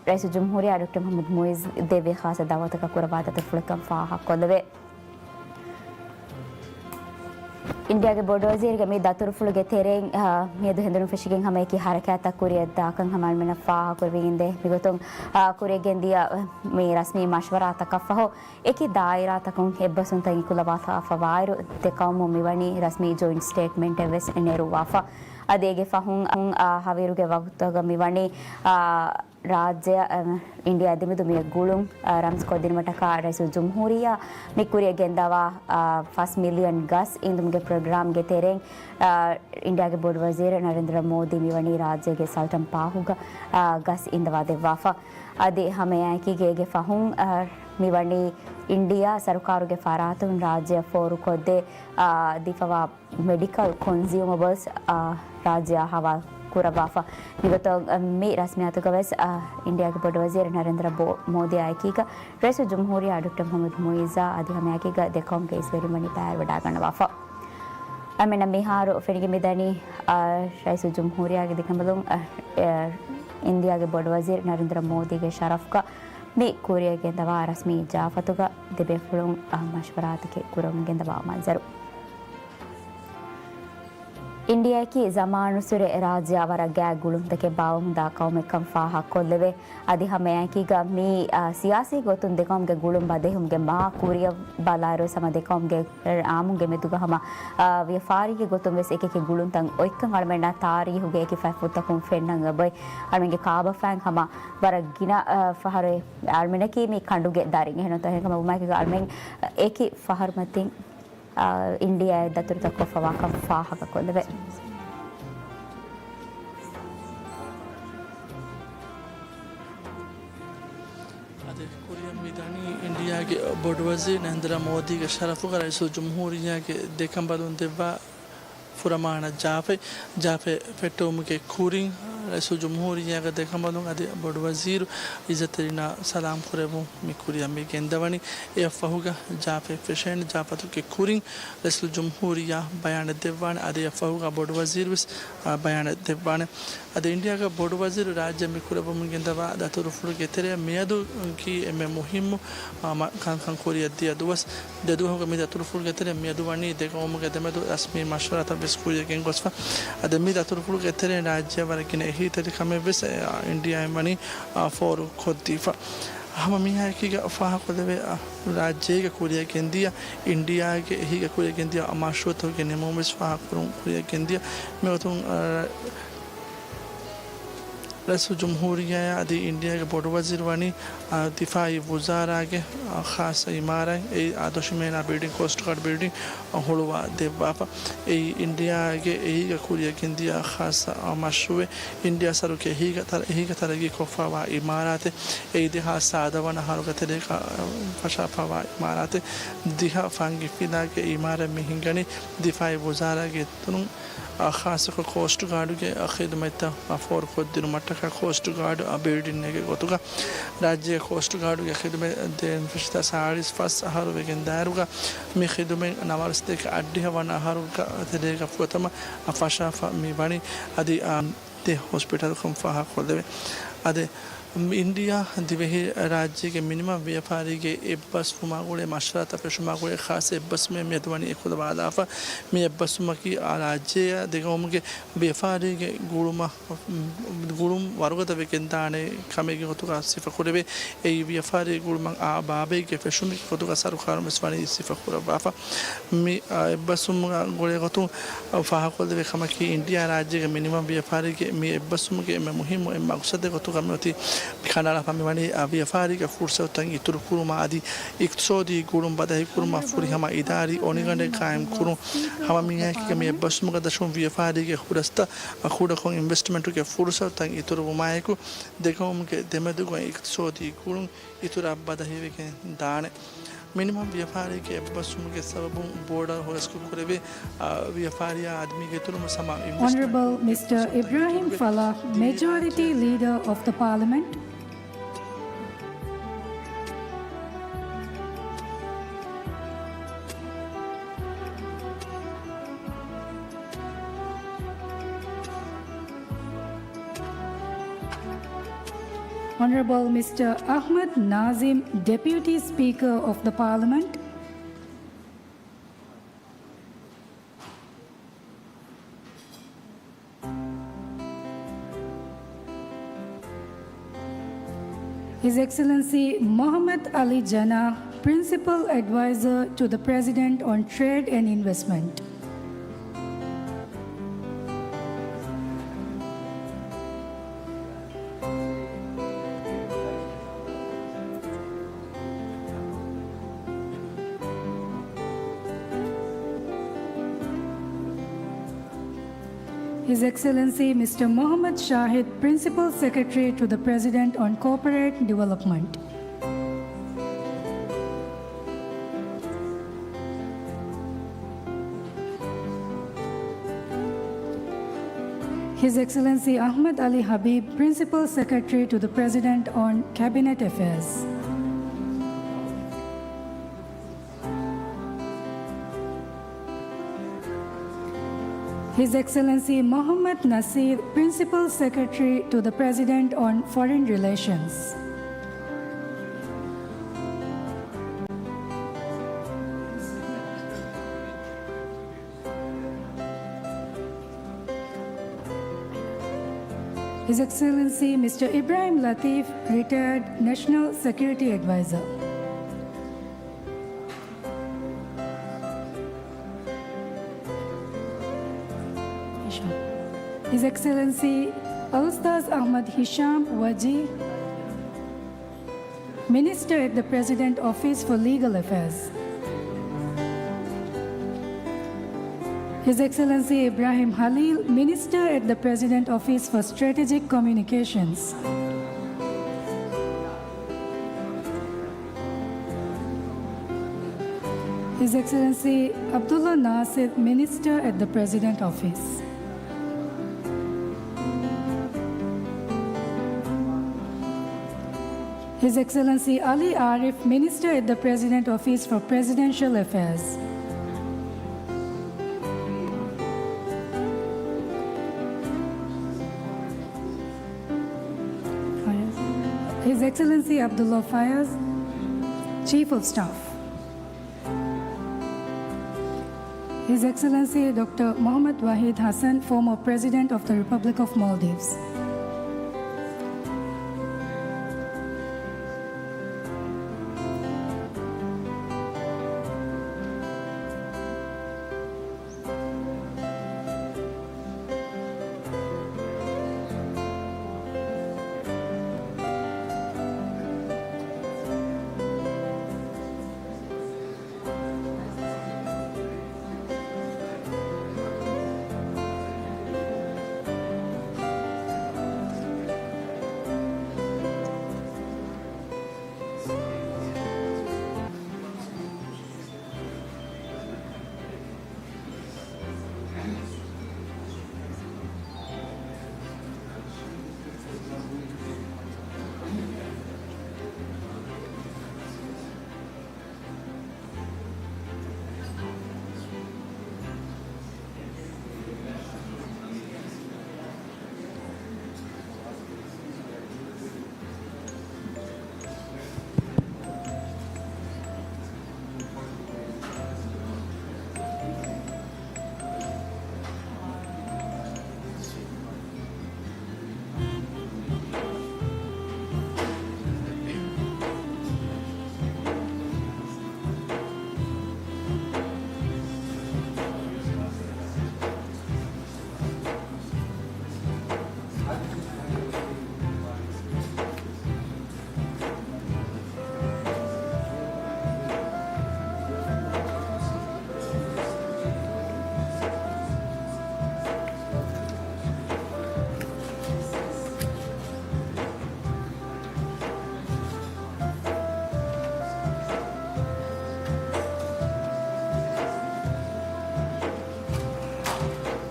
ރައީސުލްޖުމްހޫރިއްޔާ ޑޮކްޓަރ މުޙައްމަދު މުޢިއްޒު ދެއްވި ޚާއްޞަ ދަޢުވަތަކަށް ކުރައްވާ ދަތުރުފުޅެއްކަން ފާހަގަކޮށްލެވޭ. އިންޑިއާގެ ބޮޑުވަޒީރުގެ މި ދަތުރުފުޅުގެ ތެރެއިން، އާ، މިއަދު ހެނދުނު ފެށިގެން ހަމަ އެކި ހަރަކާތްތައް ކުރިއަށްދާކަން ހަމަ އަޅުމެންނަށް ފާހަގަކުރެވިގެންދޭ. މިގޮތުން، އާ، ކުރިއަށްގެންދިޔަ މި ރަސްމީ މަޝްވަރާތަކަށްފަހު، އެކި ދާއިރާތަކުން އެއްބަސްވުންތައް އެކުލަވާފަވާއިރު، ދެ ޤައުމުން މިވަނީ ރަސްމީ ޖޮއިންޓް ސްޓޭޓްމަންޓެއް ވެސް ނެރުއްވާފަ. އަދި އޭގެ ފަހުން، އާ، ހަވީރުގެ ވަގުތުގަ މިވަނީ، އާ، ރާއްޖެއަށް، އަ، އިންޑިއާ ދެމެދު މިއަށް ގުޅުން، އަ، ރަމްޒުކޮށްދިނުމަށްޓަކާ ރައީސުލްޖުމްހޫރިއްޔާ މި ކުރިއަށް ގެންދަވާ، އަ، ފަސް މިލިއަން ގަސް އިންދުމުގެ ޕްރޮގްރާމްގެ ތެރެއިން، އަ، އިންޑިއާގެ ބޮޑުވަޒީރު ނަރެންދުރަ މޯދީ މިވަނީ ރާއްޖޭގެ ސަލްޓަން ޕާކުގަ، އަ، ގަސް އިންދަވާ ދެއްވާފަ. އަދި ހަމައެއާއެކީގަ އޭގެ ފަހުން، އަ، މިވަނީ އިންޑިއާ ސަރުކާރުގެ ފަރާތުން ރާއްޖެއަށް ފޯރުކޮށްދޭ، އަ، ދީފަވާ މެޑިކަލް ކޮންޒިއުމަބަލްސް، އާ، ރާއްޖެއާ ހަވާލު ކުރައްވާފަ. މިގޮތަށް، އަ، މި ރަސްމިއްޔާތުގަވެސް، އާ، އިންޑިއާގެ ބޮޑުވަޒީރު ނަރެންދުރަ ބޯ-، މޯދީއާއެކީގަ ރައީސުލްޖުމްހޫރިއްޔާ ޑޮކްޓަރ މުޙައްމަދު މުޢިއްޒާ އަދި ހަމައެކީގަ ދެ ޤައުމުގެ އިސްވެރިން ވަނީ ބައިވެރިވެވަޑައިގަންނަވާފަ. އަޅުމެންނަށް މިހާރު ފެނިގެން މިދަނީ، އާ، ރައީސުލްޖުމްހޫރިއްޔާގެ ދެކަނބަލުން، އާ، އެ، އިންޑިއާގެ ބޮޑުވަޒީރު ނަރެންދުރަ މޯދީގެ ޝަރަފުގަ މި ކުރިއަށް ގެންދަވާ ރަސްމީ ޖާފަތުގަ ދެބޭފުޅުން، އާ، މަޝްވަރާތަކެއް ކުރަމުން ގެންދަވާ މަންޒަރު. އިންޑިއާއަކީ ޒަމާނުއްސުރެ ރާއްޖެއާ ވަރަށް ގާތް ގުޅުންތަކެއް ބާއްވަމުންދާ ޤައުމެއްކަން ފާހަގަކޮށްލެވޭ. އަދި ހަމައެއާއެކީގަ މީ، އާ، ސިޔާސީ ގޮތުން ދެޤައުމުގެ ގުޅުން ބަދަހިވުމުގެ މާ ކުރިއަށް ބަލާއިރުވެސް ހަމަ ދެޤައުމުގެ އާއްމުން ގެމެދުގަ ހަމަ، އާ، ވިޔަފާރީގެ ގޮތުން ވެސް އެކިއެކި ގުޅުންތައް އޮތްކަން އަޅަމެންނަށް ތާރީހުގެ އެކި ފަތްފުށްތަކުން ފެންނަން އެބައޮތް. އަޅަމެންގެ ކާބަފައިން ހަމަ ވަރަށް ގިނަ، އާ، ފަހަރެއް އަޅަމެންނަކީ މީ ކަނޑުގެ ދަރިން. އެހެންތޯ އެހެންކަމަށް ވުމާއެކީގަ އަޅަމެން އެކި ފަހަރުމަތިން އާ، އިންޑިއާއަށް ދަތުރުތައް ކޮށްފަވާކަން ފާހަގަކޮށްލެވޭ. އަދި ކުރިއަށް މިދަނީ އިންޑިއާގެ ބޮޑުވަޒީރު ނަރެންދްރަ މޯދީގެ ޝަރަފުގަ ރައީސުލްޖުމްހޫރިއްޔާގެ ދެކަނބަލުން ދެއްވާ ފުރަމާނަ ޖާފެ، ޖާފެ ފެއްޓެވުމުގެ ކުރިން، ރައީސުލްޖުމްހޫރިއްޔާގެ ދެކަނބަލުން އަދި ބޮޑުވަޒީރު އިއްޒަތްތެރިންނާ ސަލާމް ކުރެއްވުން މި ކުރިއަށް މި ގެންދަވަނީ. އެއަށްފަހުގަ ޖާފެ ފެށޭނެ. ޖާފަތުގެ ކުރިން ރައީސުލްޖުމްހޫރިއްޔާ ބަޔާނެއް ދެއްވާނެ. އަދި އެއަށްފަހުގަ ބޮޑުވަޒީރު ވެސް، އާ، ބަޔާނެއް ދެއްވާނެ. އަދި އިންޑިއާގެ ބޮޑުވަޒީރު ރާއްޖެ މި ކުރެއްވަމުން ގެންދަވާ ދަތުރުފުޅުގެ ތެރެއަށް މިއަދު ކީ އެންމެ މުހިއްމު، އާ، މަ-، ކަންކަން ކުރިއަށް ދިޔަ ދުވަސް. ދެ ދުވަހުގެ މި ދަތުރުފުޅުގެ ތެރެއިން މިއަދު ވަނީ ދެ ގައުމުގެ ދެމެދު ރަސްމީ މަޝްވަރާތައް ވެސް ކުރިއަށް ގެންގޮސްފަ. އަދި މި ދަތުރުފުޅުގެ ތެރެއިން ރާއްޖެއަށް ވަރަށް ގިނަ އެހީތެރިކަމެއް ވެސް، އެ، އިންޑިއާއިން ވަނީ، އާ، ފޯރު ކޮށްދީފަ. ހަމަ މިހާއެކީގަ ފާހަގަކޮށްލެވޭ، އާ، ރާއްޖޭގަ ކުރިއަށް ގެންދިޔަ، އިންޑިއާގެ އެހީގަ ކުރިއަށް ގެންދިޔަ މަޝްރޫއުތަކުގެ ނިމުމުން ވެސް ފާހަގަކުރުން ކުރިއަށް ގެންދިޔަ. މިގޮތުން، އާ، ރައީސުލްޖުމްހޫރިއްޔާއާ އަދި އިންޑިއާގެ ބޮޑުވަޒީރު ވަނީ، އާ، ދިފާއީ ވުޒާރާގެ، އާ، ޚާއްޞަ އިމާރާތް، އެއީ، އާ، ދޮށިމޭނާ ބިލްޑިން، ކޯސްޓް ގާޑް ބިލްޑިން، އާ، ހުޅުވާ ދެއްވާފަ. އެއީ އިންޑިއާގެ އެހީގަ ކުރިއަށް ގެންދިޔަ ޚާއްޞަ، އާ، މަޝްރޫއެއް. އިންޑިއާ ސަރުކަރުގެ އެހީގަ ތަރަ-، އެހީގަ ތަރައްގީ ކޮށްފަވާ އިމާރާތެއް. އެއީ ދެހާސް ސާދަ ވަނަ އަހަރުގެ ތެރޭގަ، އާ، ފަށާފަވާ އިމާރާތެއް. ދިހަ ފަންގި ފިލާގެ އިމާރާތް މި ހިނގަނީ ދިފާއީ ވުޒާރާގެ އެތުނުން، އާ، ޚާއްޞަކޮށް ކޯސްޓް ގާޑުގެ، އާ، ޚިދުމަތްތައް، އާ، ފޯރުކޮށްދިނުމަށްޓަކާ ކޯސްޓް ގާޑް، އާ، ބިލްޑިންއެއްގެ ގޮތުގަ ރާއްޖޭގެ ކޯސްޓް ގާޑުގެ ޚިދުމަތް ދޭން ފެށިފަ ސާޅީސް ފަސް އަހަރު ވެގެން ދާއިރުގަ މި ޚިދުމަތް ނަވާރަސަތޭކަ އަށްޑިހަ ވަނަ އަހަރުގެ ތެރޭގަ ފުރަތަމަ، އާ، ފަށާފަ މި ވަނީ. އަދި، އާ، ދެ ހޮސްޕިޓަލްކަން ފާހަގަކޮށްލެވޭ. އަދި އިންޑިއާ ދިވެހި ރާއްޖޭގެ މިނިވަން ވިޔަފާރީގެ އެއްބަސްވުމާ ގުޅޭ މަޝްވަރާތައް ފެށުމާ ގުޅޭ ޚާއްޞަ އެއްބަސްވުމެއް މިއަދު ވަނީ އެކުލަވާލާފަ. މި އެއްބަސްވުމަކީ އާ ރާއްޖެއާ ދެގައުމުގެ ވިޔަފާރީގެ ގުޅުމަށް، ގުޅުން ވަރުގަދަ ވެގެންދާނެ ކަމެއްގެ ގޮތުގަ ސިފަކުރެވޭ. އެއީ ވިޔަފާރީ ގުޅުމަށް އާ ބާބައެއްގެ ފެށުމެއްގެ ގޮތުގަ ސަރުކާރުން ވެސް ވަނީ ސިފަކުރައްވާފަ. މި، އާ، އެއްބަސްވުމުގެ ގުޅޭ ގޮތުން ފާހަގަކޮށްލެވޭ ކަމަކީ، އިންޑިއާ ރާއްޖޭގެ މިނިވަން ވިޔަފާރީގެ މި އެއްބަސްވުމުގެ އެންމެ މުހިއްމު އެއް މަގުސަދެއް ގޮތުގަ މިއޮތީ ކަނޑައަޅާފަ މިވަނީ، އާ، ވިޔަފާރީގެ ފުރުސަތުތައް އިތުރުކުރުމާ އަދި އިޤްތިޞާދީ ގުޅުން ބަދަހިކުރުމަށް ފުރިހަމަ އިދާރީ އޮނިގަނޑެއް ޤާއިމްކުރުން. ހަމަ މިއާއެކީގަ މި އެއްބަސްވުމުގަ ދަށުން ވިޔަފާރީގެ ހުރަސްތައް ކުޑަކޮށް، އިންވެސްޓްމަންޓުގެ ފުރުސަތުތައް އިތުރުވުމާއެކު، ދެގައުމުގެ ދެމެދުގަ އިޤްތިޞާދީ ގުޅުން އިތުރަށް ބަދަހިވެގެން ދާނެ. މިނިވަން ވިޔަފާރީގެ އެއްބަސްވުމުގެ ސަބަބުން ބޯޑަރ ހޮރަސްކޮށް ކުރެވޭ، އާ، ވިޔަފާރިއާ އަދި މީގެ އިތުރުން ހަމަ އިންވެސްޓްމަންޓް، Honourable Mister އިންވެސްޓްމަންޓް Ibrahim އިތުރުވެ، Falah, ދިވެހި ރާއްޖޭގެ Majority Leader of the Parliament. Honourable Mister Ahmed Nazim, Deputy Speaker of the Parliament. His Excellency Mohammad Ali Jinnah, Principal Advisor to the President on Trade and Investment. His Excellency Mister Mohammad Shahid, Principal Secretary to the President on Corporate Development. His Excellency Ahmed Ali Habib, Principal Secretary to the President on Cabinet Affairs. His Excellency Mohammad Nasir, Principal Secretary to the President on Foreign Relations. His Excellency Mister Ibrahim Latif, retired National Security Advisor. His Excellency Al-Ustaz Ahmad Hisham Wajih, Minister at the President Office for Legal Affairs. His Excellency Ibrahim Halil, Minister at the President Office for Strategic Communications. His Excellency Abdullah Nasir, Minister at the President Office. His Excellency Ali Arif, Minister at the President Office for Presidential Affairs. His Excellency Abdullah Fayaz, Chief of Staff. His Excellency Doctor Mohammad Wahid Hassan, former President of the Republic of Maldives.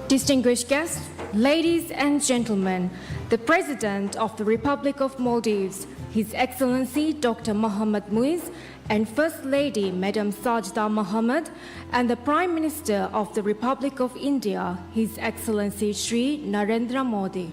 Distinguished guests, ladies and gentlemen, the President of the Republic of Maldives, His Excellency Doctor Mohammad Muiz, and First Lady Madam Sajida Mohammad, and the Prime Minister of the Republic of India, His Excellency Shri Narendra Modi.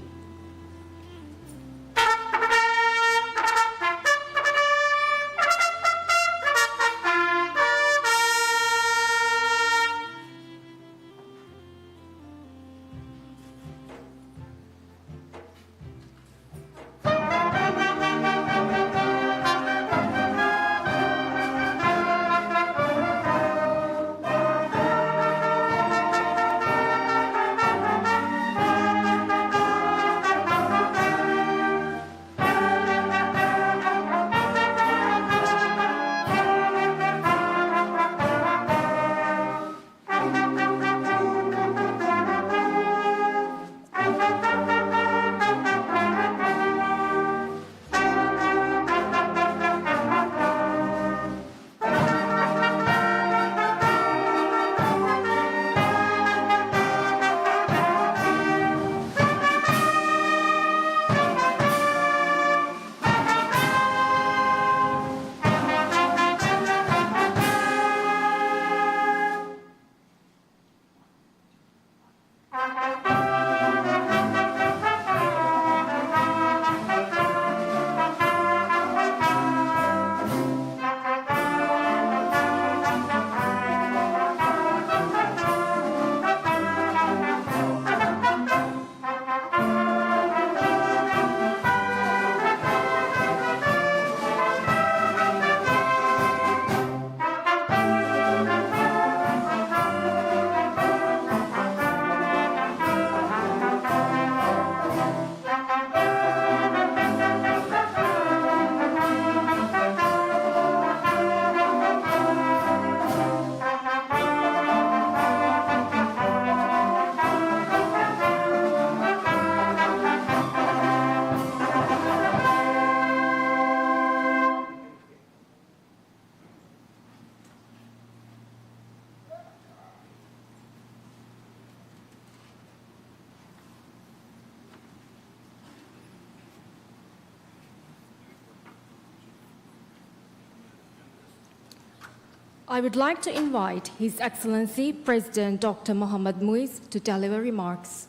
I would like to invite His Excellency President Doctor Mohammad Muiz to deliver remarks.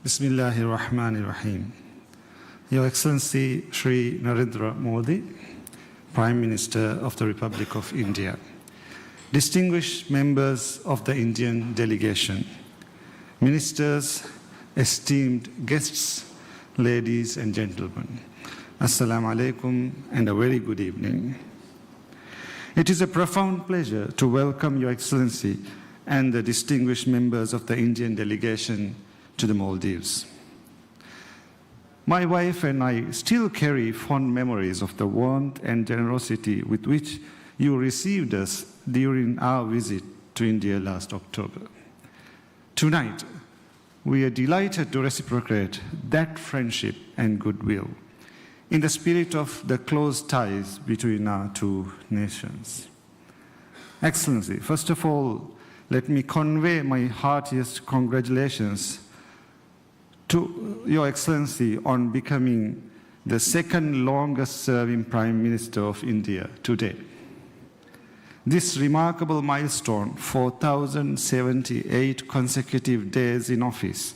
بسم الله الرحمن الرحيم. Your Excellency Shri Narendra Modi, Prime Minister of the Republic of India, distinguished members of the Indian delegation, ministers, esteemed guests, ladies and gentlemen, Assalamu alaikum and a very good evening. It is a profound pleasure to welcome Your Excellency and the distinguished members of the Indian delegation to the Maldives. My wife and I still carry fond memories of the warmth and generosity with which you received us during our visit to India last October. Tonight, we are delighted to reciprocate that friendship and goodwill in the spirit of the close ties between our two nations. Excellency, first of all, let me convey my heartiest congratulations to Your Excellency on becoming the second longest serving Prime Minister of India today. This remarkable milestone, four thousand seventy-eight consecutive days in office,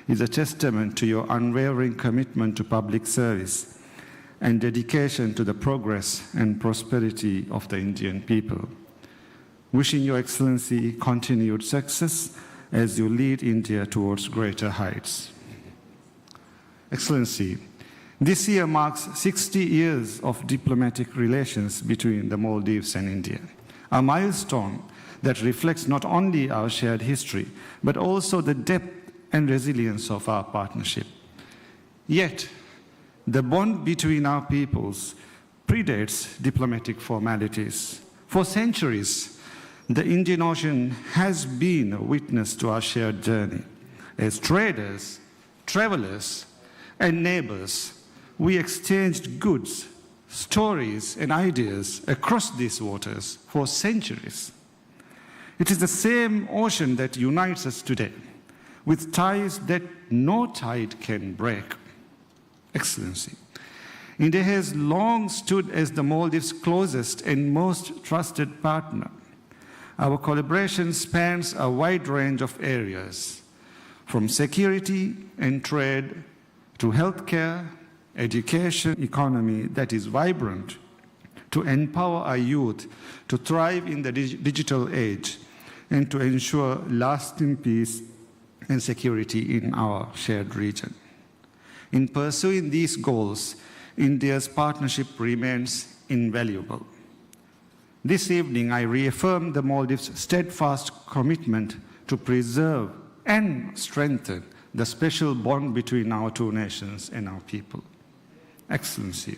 is a testament to your unwavering commitment to public service and dedication to the progress and prosperity of the Indian people. Wishing Your Excellency continued success as you lead India towards greater heights. Excellency, this year marks sixty years of diplomatic relations between the Maldives and India, a milestone that reflects not only our shared history, but also the depth and resilience of our partnership. Yet, the bond between our peoples predates diplomatic formalities. For centuries, the Indian Ocean has been a witness to our shared journey. As traders, travelers, and neighbors, we exchanged goods, stories, and ideas across these waters for centuries. It is the same ocean that unites us today, with ties that no tide can break. Excellency, India has long stood as the Maldives' closest and most trusted partner. Our collaboration spans a wide range of areas, from security and trade to healthcare, education, economy that is vibrant, to empower our youth to thrive in the dig-, digital age, and to ensure lasting peace and security in our shared region. In pursuing these goals, India's partnership remains invaluable. This evening, I reaffirm the Maldives' steadfast commitment to preserve and strengthen the special bond between our two nations and our people. Excellency,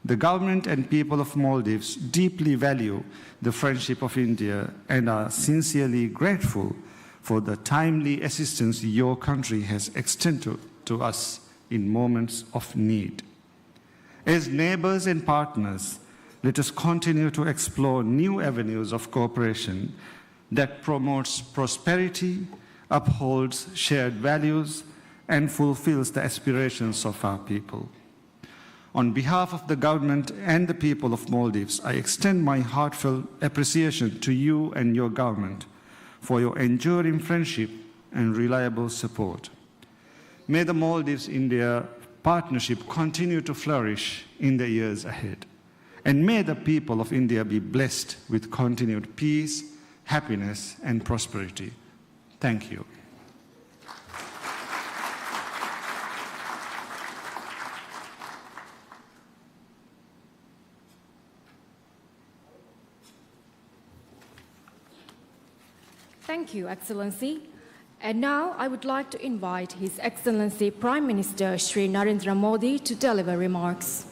the government and people of Maldives deeply value the friendship of India and are sincerely grateful for the timely assistance your country has extended to us in moments of need. As neighbors and partners, let us continue to explore new avenues of cooperation that promotes prosperity, upholds shared values, and fulfills the aspirations of our people. On behalf of the government and the people of Maldives, I extend my heartfelt appreciation to you and your government for your enduring friendship and reliable support. May the Maldives-India partnership continue to flourish in the years ahead. And may the people of India be blessed with continued peace, happiness, and prosperity. Thank you. Thank you, Excellency. And now I would like to invite His Excellency Prime Minister Shri Narendra Modi to deliver remarks.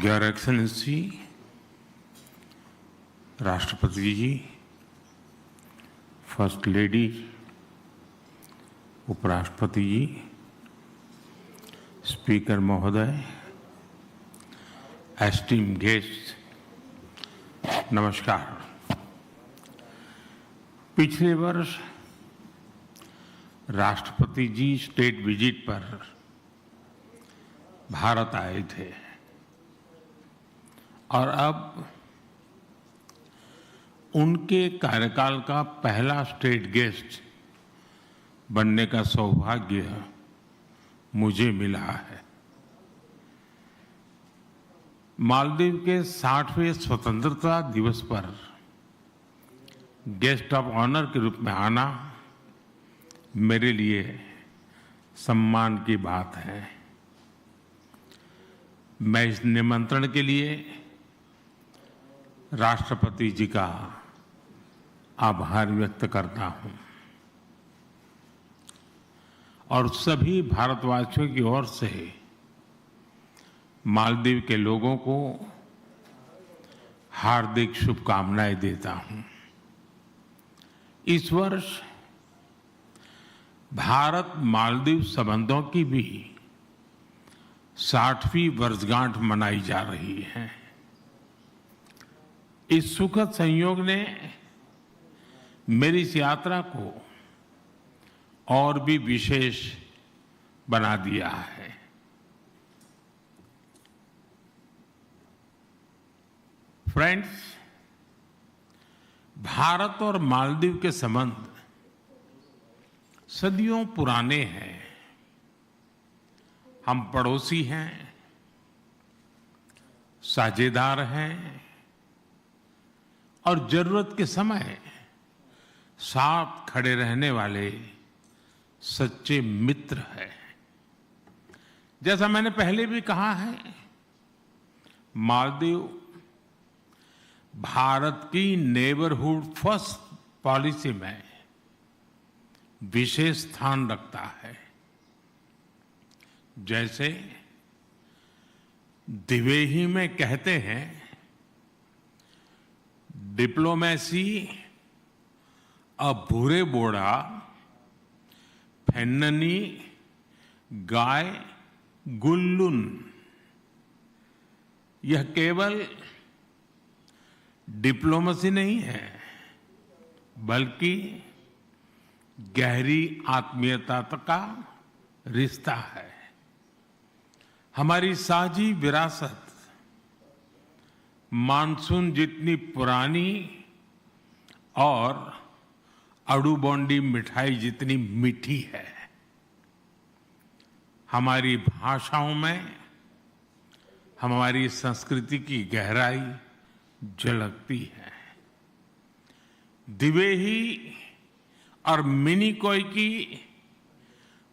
Your Excellency, राष्ट्रपति जी, first lady, उपराष्ट्रपति जी, स्पीकर महोदय, esteem guest, नमस्कार। पिछले वर्ष राष्ट्रपति जी state visit पर भारत आए थे और अब उनके कार्यकाल का पहला स्टेट गेस्ट बनने का सौभाग्य मुझे मिला है। मालदीव के साठवें स्वतंत्रता दिवस पर गेस्ट ऑफ ऑनर के रूप में आना मेरे लिए सम्मान की बात है। मैं इस निमंत्रण के लिए राष्ट्रपति जी का आभार व्यक्त करता हूं और सभी भारतवासियों की ओर से मालदीव के लोगों को हार्दिक शुभकामनाएं देता हूं। इस वर्ष भारत मालदीव संबंधों की भी साठवीं वर्षगांठ मनाई जा रही है। इस सुखद संयोग ने मेरी इस यात्रा को और भी विशेष बना दिया है। फ्रेंड्स, भारत और मालदीव के संबंध सदियों पुराने हैं। हम पड़ोसी हैं, साझेदार हैं और जरूरत के समय साथ खड़े रहने वाले सच्चे मित्र हैं। जैसा मैंने पहले भी कहा है, मालदीव भारत की नेबरहुड फर्स्ट पॉलिसी में विशेष स्थान रखता है। जैसे दिवेही में कहते हैं, डिप्लोमेसी अ भुरे बोड़ा फेन्ननी गाय गुल्लुन। यह केवल डिप्लोमेसी नहीं है, बल्कि गहरी आत्मीयता का रिश्ता है। हमारी साझी विरासत मानसून जितनी पुरानी और अड़ूबोंडी मिठाई जितनी मीठी है। हमारी भाषाओं में हमारी संस्कृति की गहराई झलकती है। दिवेही और मिनिकॉय की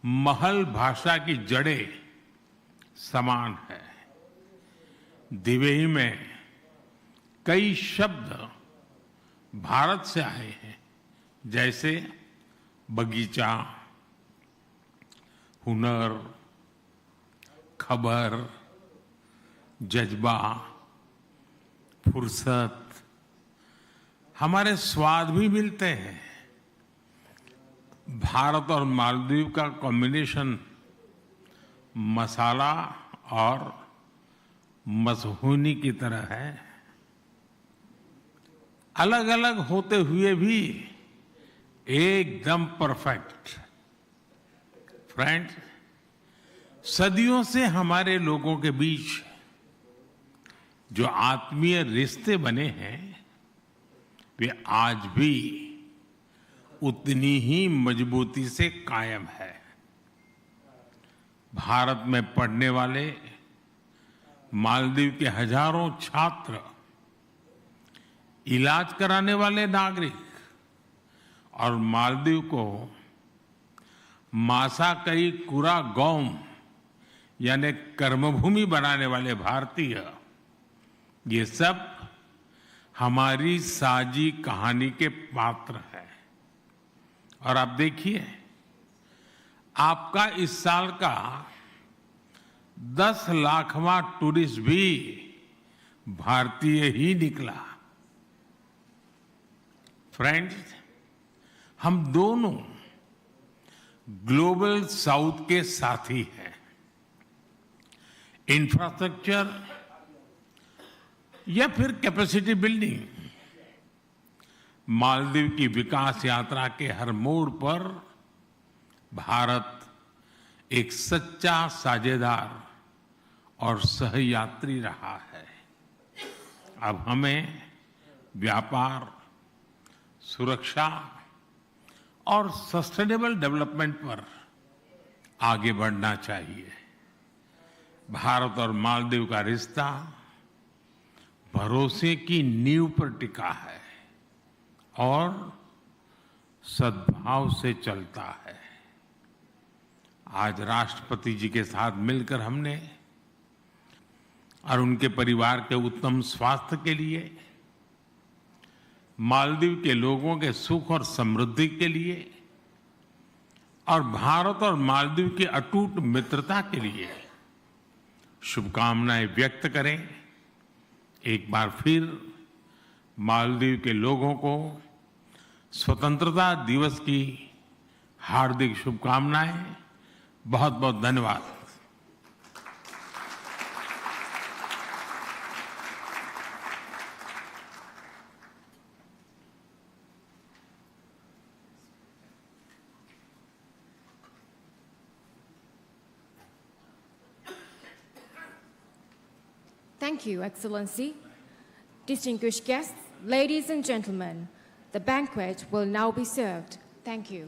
महल भाषा की जड़ें समान है। दिवेही में कई शब्द भारत से आए हैं, जैसे बगीचा, हुनर, खबर, जज्बा, फुर्सत, हमारे स्वाद भी मिलते हैं। भारत और मालदीव का कॉम्बिनेशन मसाला और मसहूनी की तरह है, अलग-अलग होते हुए भी एकदम परफेक्ट। फ्रेंड्स, सदियों से हमारे लोगों के बीच जो आत्मीय रिश्ते बने हैं, वे आज भी उतनी ही मजबूती से कायम है। भारत में पढ़ने वाले मालदीव के हजारों छात्र, इलाज कराने वाले नागरिक और मालदीव को मासाकई कुरागोम यानी कर्मभूमि बनाने वाले भारतीय, ये सब हमारी साझी कहानी के पात्र हैं। और आप देखिए, आपका इस साल का दस लाखवां टूरिस्ट भी भारतीय ही निकला। फ्रेंड्स, हम दोनों ग्लोबल साउथ के साथी हैं। इंफ्रास्ट्रक्चर या फिर कैपेसिटी बिल्डिंग, मालदीव की विकास यात्रा के हर मोड़ पर भारत एक सच्चा साझेदार और सहयात्री रहा है। अब हमें व्यापार, सुरक्षा और सस्टेनेबल डेवलपमेंट पर आगे बढ़ना चाहिए। भारत और मालदीव का रिश्ता भरोसे की नींव पर टिका है और सद्भाव से चलता है। आज राष्ट्रपति जी के साथ मिलकर हमने और उनके परिवार के उत्तम स्वास्थ्य के लिए, मालदीव के लोगों के सुख और समृद्धि के लिए और भारत और मालदीव की अटूट मित्रता के लिए शुभकामनाएं व्यक्त करें। एक बार फिर मालदीव के लोगों को स्वतंत्रता दिवस की हार्दिक शुभकामनाएं। बहुत बहुत धन्यवाद। Thank you, Excellency. Distinguished guests, ladies and gentlemen, the banquet will now be served. Thank you.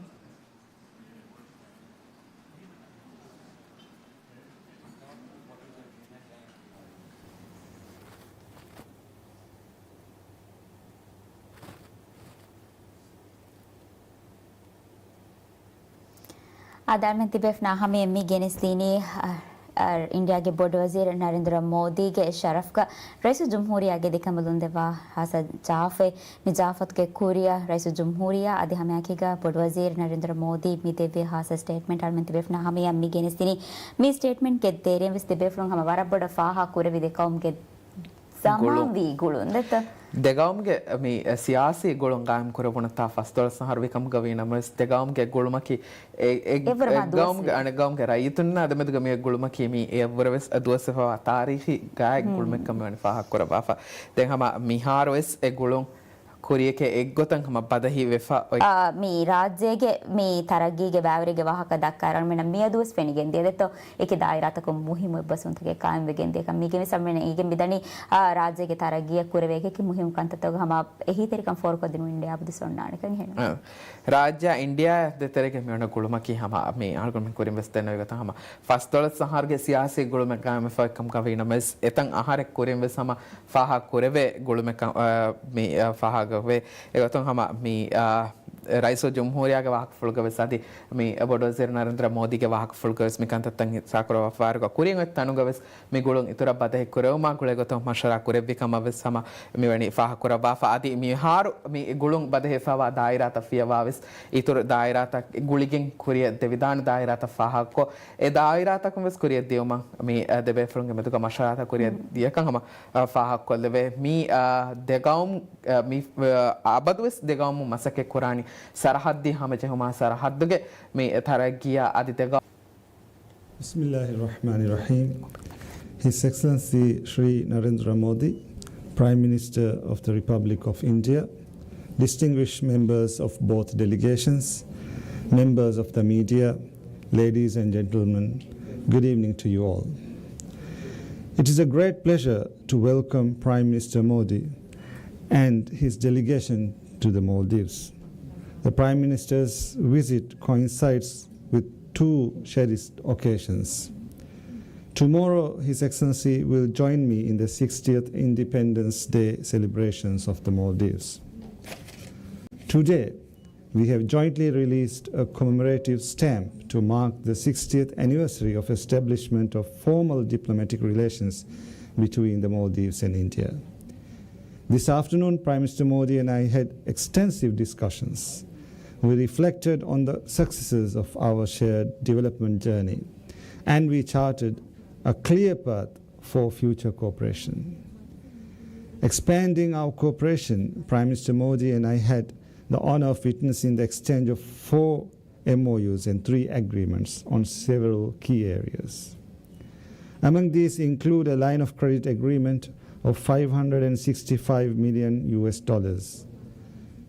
އާދެ، އަޅުމެން ތިބޭފުޅުންނާ ހަމަޔަށް މި ގެނެސްދިނީ، އަ، އަ، އިންޑިއާގެ ބޮޑުވަޒީރު ނަރެންދުރަ މޯދީގެ ޝަރަފްގަ ރައީސުލްޖުމްހޫރިއްޔާގެ ދެކަނބަލުން ދެއްވާ ޚާއްޞަ ޖާފެއް. މި ޖާފަތުގެ ކުރިއަށް ރައީސުލްޖުމްހޫރިއްޔާ އަދި ހަމައެކީގަ ބޮޑުވަޒީރު ނަރެންދުރަ މޯދީ މި ދެއްވި ޚާއްޞަ ސްޓޭޓްމަންޓް އަޅުމެން ތިބޭފުޅުންނާ ހަމަޔަށް މި ގެނެސްދިނީ. މި ސްޓޭޓްމަންޓްގެ ތެރެއިން ވެސް ތިބޭފުޅުން ހަމަ ވަރަށް ބޮޑަށް ފާހަގަ ކުރެއްވި ދެ ޤައުމުގެ ޒަމާންވީ ގުޅުން ދެތޯ؟ ދެ ގައުމުގެ މި ސިޔާސީ ގުޅުން ގާއިމް ކުރެވުނުތާ ފަސްދޮޅަސް އަހަރު ވިކަމުގަ ވީ ނަމަވެސް، ދެ ގައުމުގެ ގުޅުމަކީ އެ، އެ، އެއްވުރެ މާ އެއް ގައުމުގެ، ދުވަސްވީ. އަނެއް ގައުމުގެ ރައްޔިތުންނާ ދެމެދުގަ މި ގުޅުމަކީ މީ އެއްވުރެ ވެސް ދުވަސްވެފަވާ ތާރީޚީ ގާތް ހުން. ގުޅުމެއްކަމަށް ވަނީ ފާހަގަ ކުރައްވާފަ. ދެން ހަމަ މިހާރު ވެސް އެ ގުޅުން ކުރިޔަކޭ އެއްގޮތަށް ހަމަ ބަދަހި ވެފަ އޮތް. އާ، މި ރާއްޖޭގެ މި ތަރައްގީގެ ބައިވެރިގެ ވާހަކަ ދައްކާއިރު އަޅުމެންނަށް މިއަދުވެސް ފެނިގެން ދިޔަ ދެއްތޯ، އެކި ދާއިރާތަކުން މުހިއްމު އެއްބަސްވުންތަކެއް ޤާއިމްވެގެން ދިޔަކަން. މީގެން ވެސް އަޅުމެން އޭގެން މިދަނީ، އާ، ރާއްޖޭގެ ތަރައްގީއަށް ކުރެވޭ އެކި މުހިއްމު ކަންތައްތަކުގަ ހަމަ އެހީތެރިކަން ފޯރުކޮށްދިނުން އިންޑިއާ އަބަދުވެސް އޮންނާނެކަން އެހެން. އާ. ރާއްޖެއާ އިންޑިއާ ދެތެރޭގެ މިއޮންނަ ގުޅުމަކީ ހަމަ މި އަޅުގަނޑުމެން ކުރިން ވެސް ދެންނެވި ގޮތަށް ހަމަ ފަސްދޮޅަސް އަހަރުގެ ސިޔާސީ ގުޅުމެއް ޤާއިމްވެފައި ކަމުގަ ވީ ނަމަވެސް، އެތައް އަހަރެއް ކުރިން ވެސް ހަމަ ފާހަގަ ކުރެވޭ ގުޅުމެއް ކަ-، އާ، މި، އާ، ފާހަގަވޭ. އެގޮތުން ހަމަ މި، އާ، ރައީސުލްޖުމްހޫރިއްޔާގެ ވާހަކަފުޅުގަ ވެސް އަދި މި ބޮޑުވަޒީރު ނަރެންދްރަ މޯދީގެ ވާހަކަފުޅުގަ ވެސް މި ކަންތައްތައް ހިއްސާކުރައްވާފައިވާއިރުގަ ކުރިން އޮތް ތަނުގަ ވެސް މި ގުޅުން އިތުރަށް ބަދަހި ކުރެވުމާ ގުޅޭ ގޮތުން މަޝްވަރާ ކުރެއްވި ކަމަށް ވެސް ހަމަ މިވަނީ ފާހަގަ ކުރައްވާފަ. އަދި މިހާރު މި ގުޅުން ބަދަހިވެފައިވާ ދާއިރާތައް ފިޔަވާ ވެސް އިތުރު ދާއިރާތައް ގުޅިގެން ކުރިއަށް ދެވިދާނެ ދާއިރާތައް ފާހަގަކޮށް، އެ ދާއިރާތަކުން ވެސް ކުރިއަށް ދިޔުމަށް މި، އަ، ދެބޭފުޅުންގެ މެދުގަ މަޝްވަރާތައް ކުރިއަށް މް. ދިޔަކަން ހަމަ، އަ، ފާހަގަކޮށްލެވޭ. މި، އަ، ދެ ގައުމު، އަ، މި، އަ، އަބަދުވެސް ދެ ގައުމު މަސައްކަތް ކުރާނީ ސަރަހައްދީ ހަމަޖެހުމާ ސަރަހައްދުގެ މި ތަރައްގީއާ އަދި ދެ ގައުމު بسم الله الرحمن الرحيم. His Excellency Shri Narendra Modi, Prime Minister of the Republic of India, distinguished members of both delegations, members of the media, ladies and gentlemen, good evening to you all. It is a great pleasure to welcome Prime Minister Modi and his delegation to the Maldives. The Prime Minister's visit coincides with two cherished occasions. Tomorrow, His Excellency will join me in the sixtieth Independence Day celebrations of the Maldives. Today, we have jointly released a commemorative stamp to mark the sixtieth anniversary of establishment of formal diplomatic relations between the Maldives and India. This afternoon, Prime Minister Modi and I had extensive discussions. We reflected on the successes of our shared development journey, and we charted a clear path for future cooperation. Expanding our cooperation, Prime Minister Modi and I had the honor of witnessing the exchange of four M O Us and three agreements on several key areas. Among these include a line of credit agreement of five hundred sixty-five million U S dollars.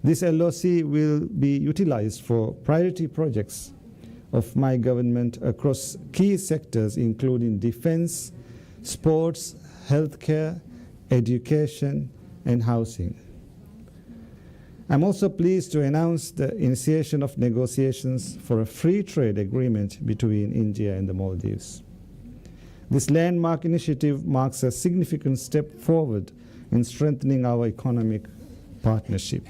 This L O C will be utilized for priority projects of my government across key sectors including defense, sports, healthcare, education, and housing. I'm also pleased to announce the initiation of negotiations for a free trade agreement between India and the Maldives. This landmark initiative marks a significant step forward in strengthening our economic partnership.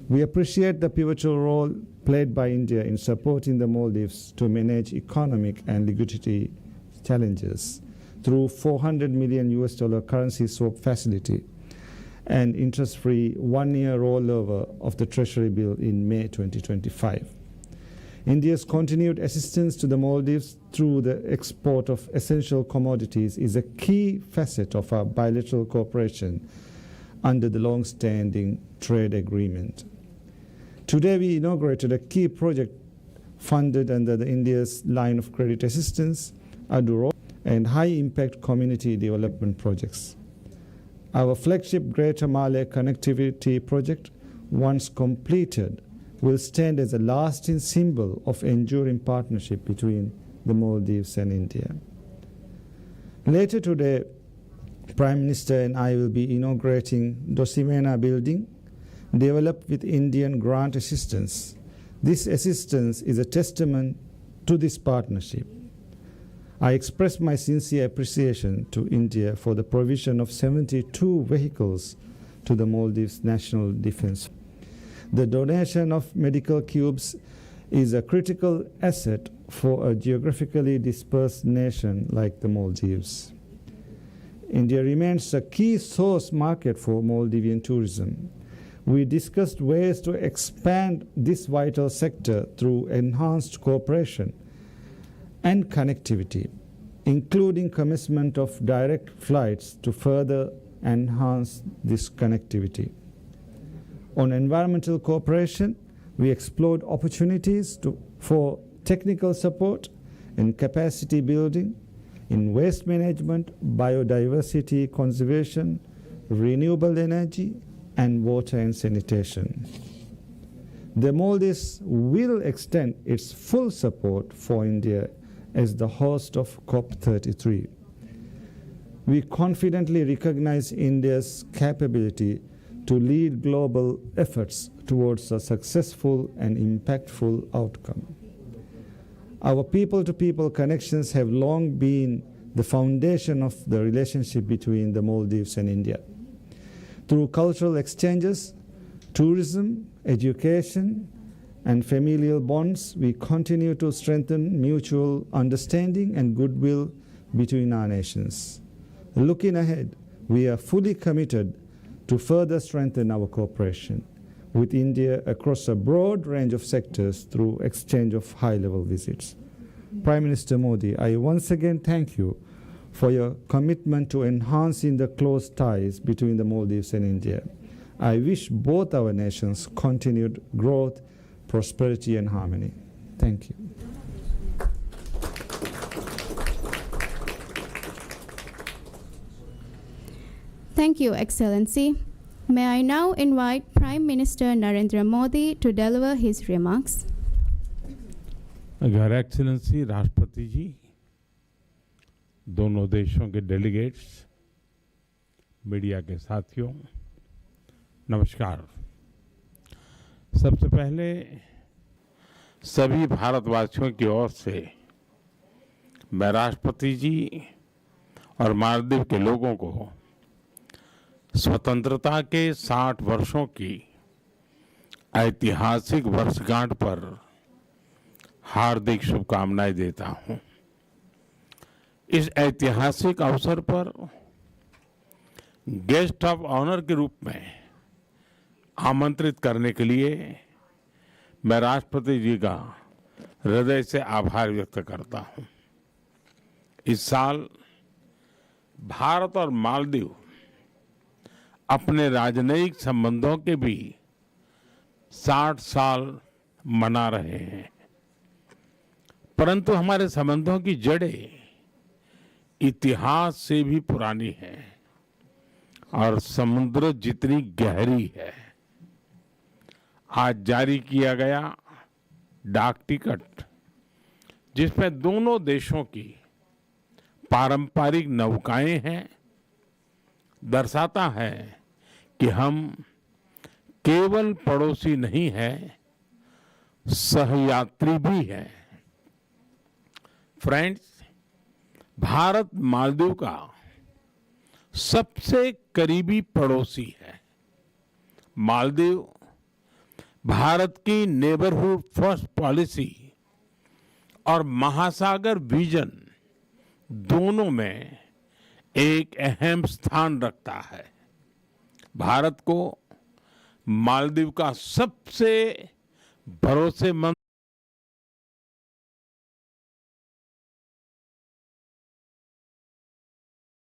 We appreciate the pivotal role played by India in supporting the Maldives to manage economic and liquidity challenges through four hundred million U S dollar currency swap facility and interest-free one-year rollover of the Treasury bill in May twenty twenty-five. India's continued assistance to the Maldives through the export of essential commodities is a key facet of our bilateral cooperation under the long-standing trade agreement. Today, we inaugurated a key project funded under the India's line of credit assistance, ADURO, and high-impact community development projects. Our flagship Greater Malé Connectivity Project, once completed, will stand as a lasting symbol of enduring partnership between the Maldives and India. Later today, Prime Minister and I will be inaugurating Dosimena Building, developed with Indian grant assistance. This assistance is a testament to this partnership. I express my sincere appreciation to India for the provision of seventy-two vehicles to the Maldives National Defense. The donation of medical cubes is a critical asset for a geographically dispersed nation like the Maldives. India remains a key source market for Maldivian tourism. We discussed ways to expand this vital sector through enhanced cooperation and connectivity, including commencement of direct flights to further enhance this connectivity. On environmental cooperation, we explored opportunities to, for technical support in capacity building, in waste management, biodiversity conservation, renewable energy, and water and sanitation. The Maldives will extend its full support for India as the host of COP thirty-three. We confidently recognize India's capability to lead global efforts towards a successful and impactful outcome. Our people-to-people connections have long been the foundation of the relationship between the Maldives and India. Through cultural exchanges, tourism, education, and familial bonds, we continue to strengthen mutual understanding and goodwill between our nations. Looking ahead, we are fully committed to further strengthen our cooperation with India across a broad range of sectors through exchange of high-level visits. Prime Minister Modi, I once again thank you for your commitment to enhancing the close ties between the Maldives and India. I wish both our nations continued growth, prosperity, and harmony. Thank you. Thank you, Excellency. May I now invite Prime Minister Narendra Modi to deliver his remarks. Your Excellency, राष्ट्रपति जी, दोनों देशों के delegates, media के साथियों, नमस्कार। सबसे पहले सभी भारतवासियों की ओर से मैं राष्ट्रपति जी और मालदीव के लोगों को स्वतंत्रता के साठ वर्षों की ऐतिहासिक वर्षगांठ पर हार्दिक शुभकामनाएं देता हूं। इस ऐतिहासिक अवसर पर गेस्ट ऑफ ऑनर के रूप में आमंत्रित करने के लिए मैं राष्ट्रपति जी का हृदय से आभार व्यक्त करता हूं। इस साल भारत और मालदीव अपने राजनयिक संबंधों के भी साठ साल मना रहे हैं, परंतु हमारे संबंधों की जड़ें इतिहास से भी पुरानी हैं और समुद्र जितनी गहरी है। आज जारी किया गया डाक टिकट, जिसमें दोनों देशों की पारंपरिक नौकाएं हैं, दर्शाता है कि हम केवल पड़ोसी नहीं हैं, सहयात्री भी हैं। फ्रेंड्स, भारत मालदीव का सबसे करीबी पड़ोसी है। मालदीव भारत की नेबरहुड फर्स्ट पॉलिसी और महासागर विजन दोनों में एक अहम स्थान रखता है। भारत को मालदीव का सबसे भरोसेमंद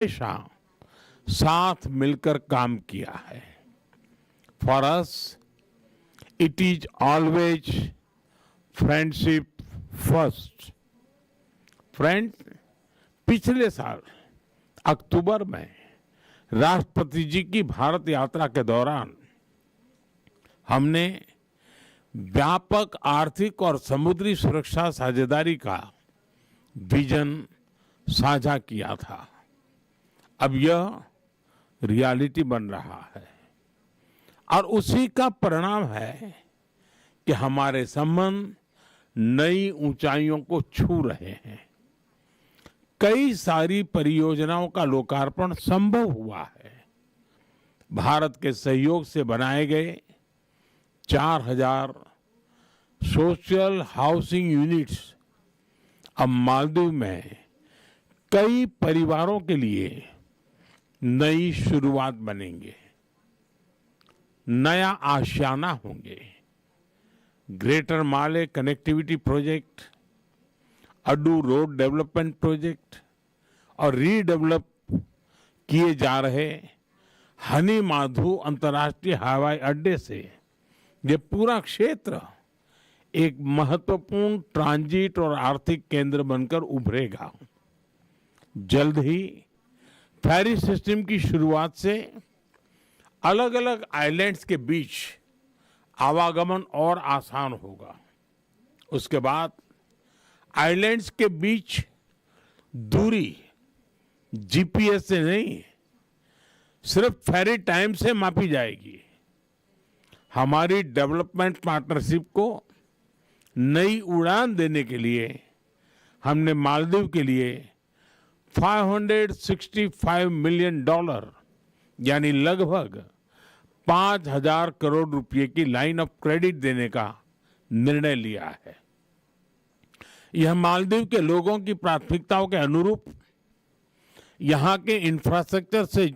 हमेशा साथ मिलकर काम किया है। For us, it is always friendship first. Friends, पिछले साल अक्टूबर में राष्ट्रपति जी की भारत यात्रा के दौरान हमने व्यापक आर्थिक और समुद्री सुरक्षा साझेदारी का विजन साझा किया था। अब यह रियलिटी बन रहा है और उसी का परिणाम है कि हमारे संबंध नई ऊंचाइयों को छू रहे हैं। कई सारी परियोजनाओं का लोकार्पण संभव हुआ है। भारत के सहयोग से बनाए गए चार हज़ार सोशल हाउसिंग यूनिट्स अब मालदीव में कई परिवारों के लिए नई शुरुआत बनेंगे, नया आशियाना होंगे। Greater Male connectivity project, Addu road development project और रीडेवलप किए जा रहे हनी माधू अंतर्राष्ट्रीय हवाई अड्डे से ये पूरा क्षेत्र एक महत्वपूर्ण ट्रांजिट और आर्थिक केंद्र बनकर उभरेगा। जल्द ही फेरी सिस्टम की शुरुआत से अलग-अलग आइलैंड्स के बीच आवागमन और आसान होगा। उसके बाद आइलैंड्स के बीच दूरी जीपीएस से नहीं, सिर्फ फेरी टाइम से मापी जाएगी। हमारी डेवलपमेंट पार्टनरशिप को नई उड़ान देने के लिए हमने मालदीव के लिए five hundred sixty five million dollar, यानी लगभग पाँच हज़ार करोड़ रुपये की लाइन ऑफ क्रेडिट देने का निर्णय लिया है। यह मालदीव के लोगों की प्राथमिकताओं के अनुरूप यहाँ के इंफ्रास्ट्रक्चर से,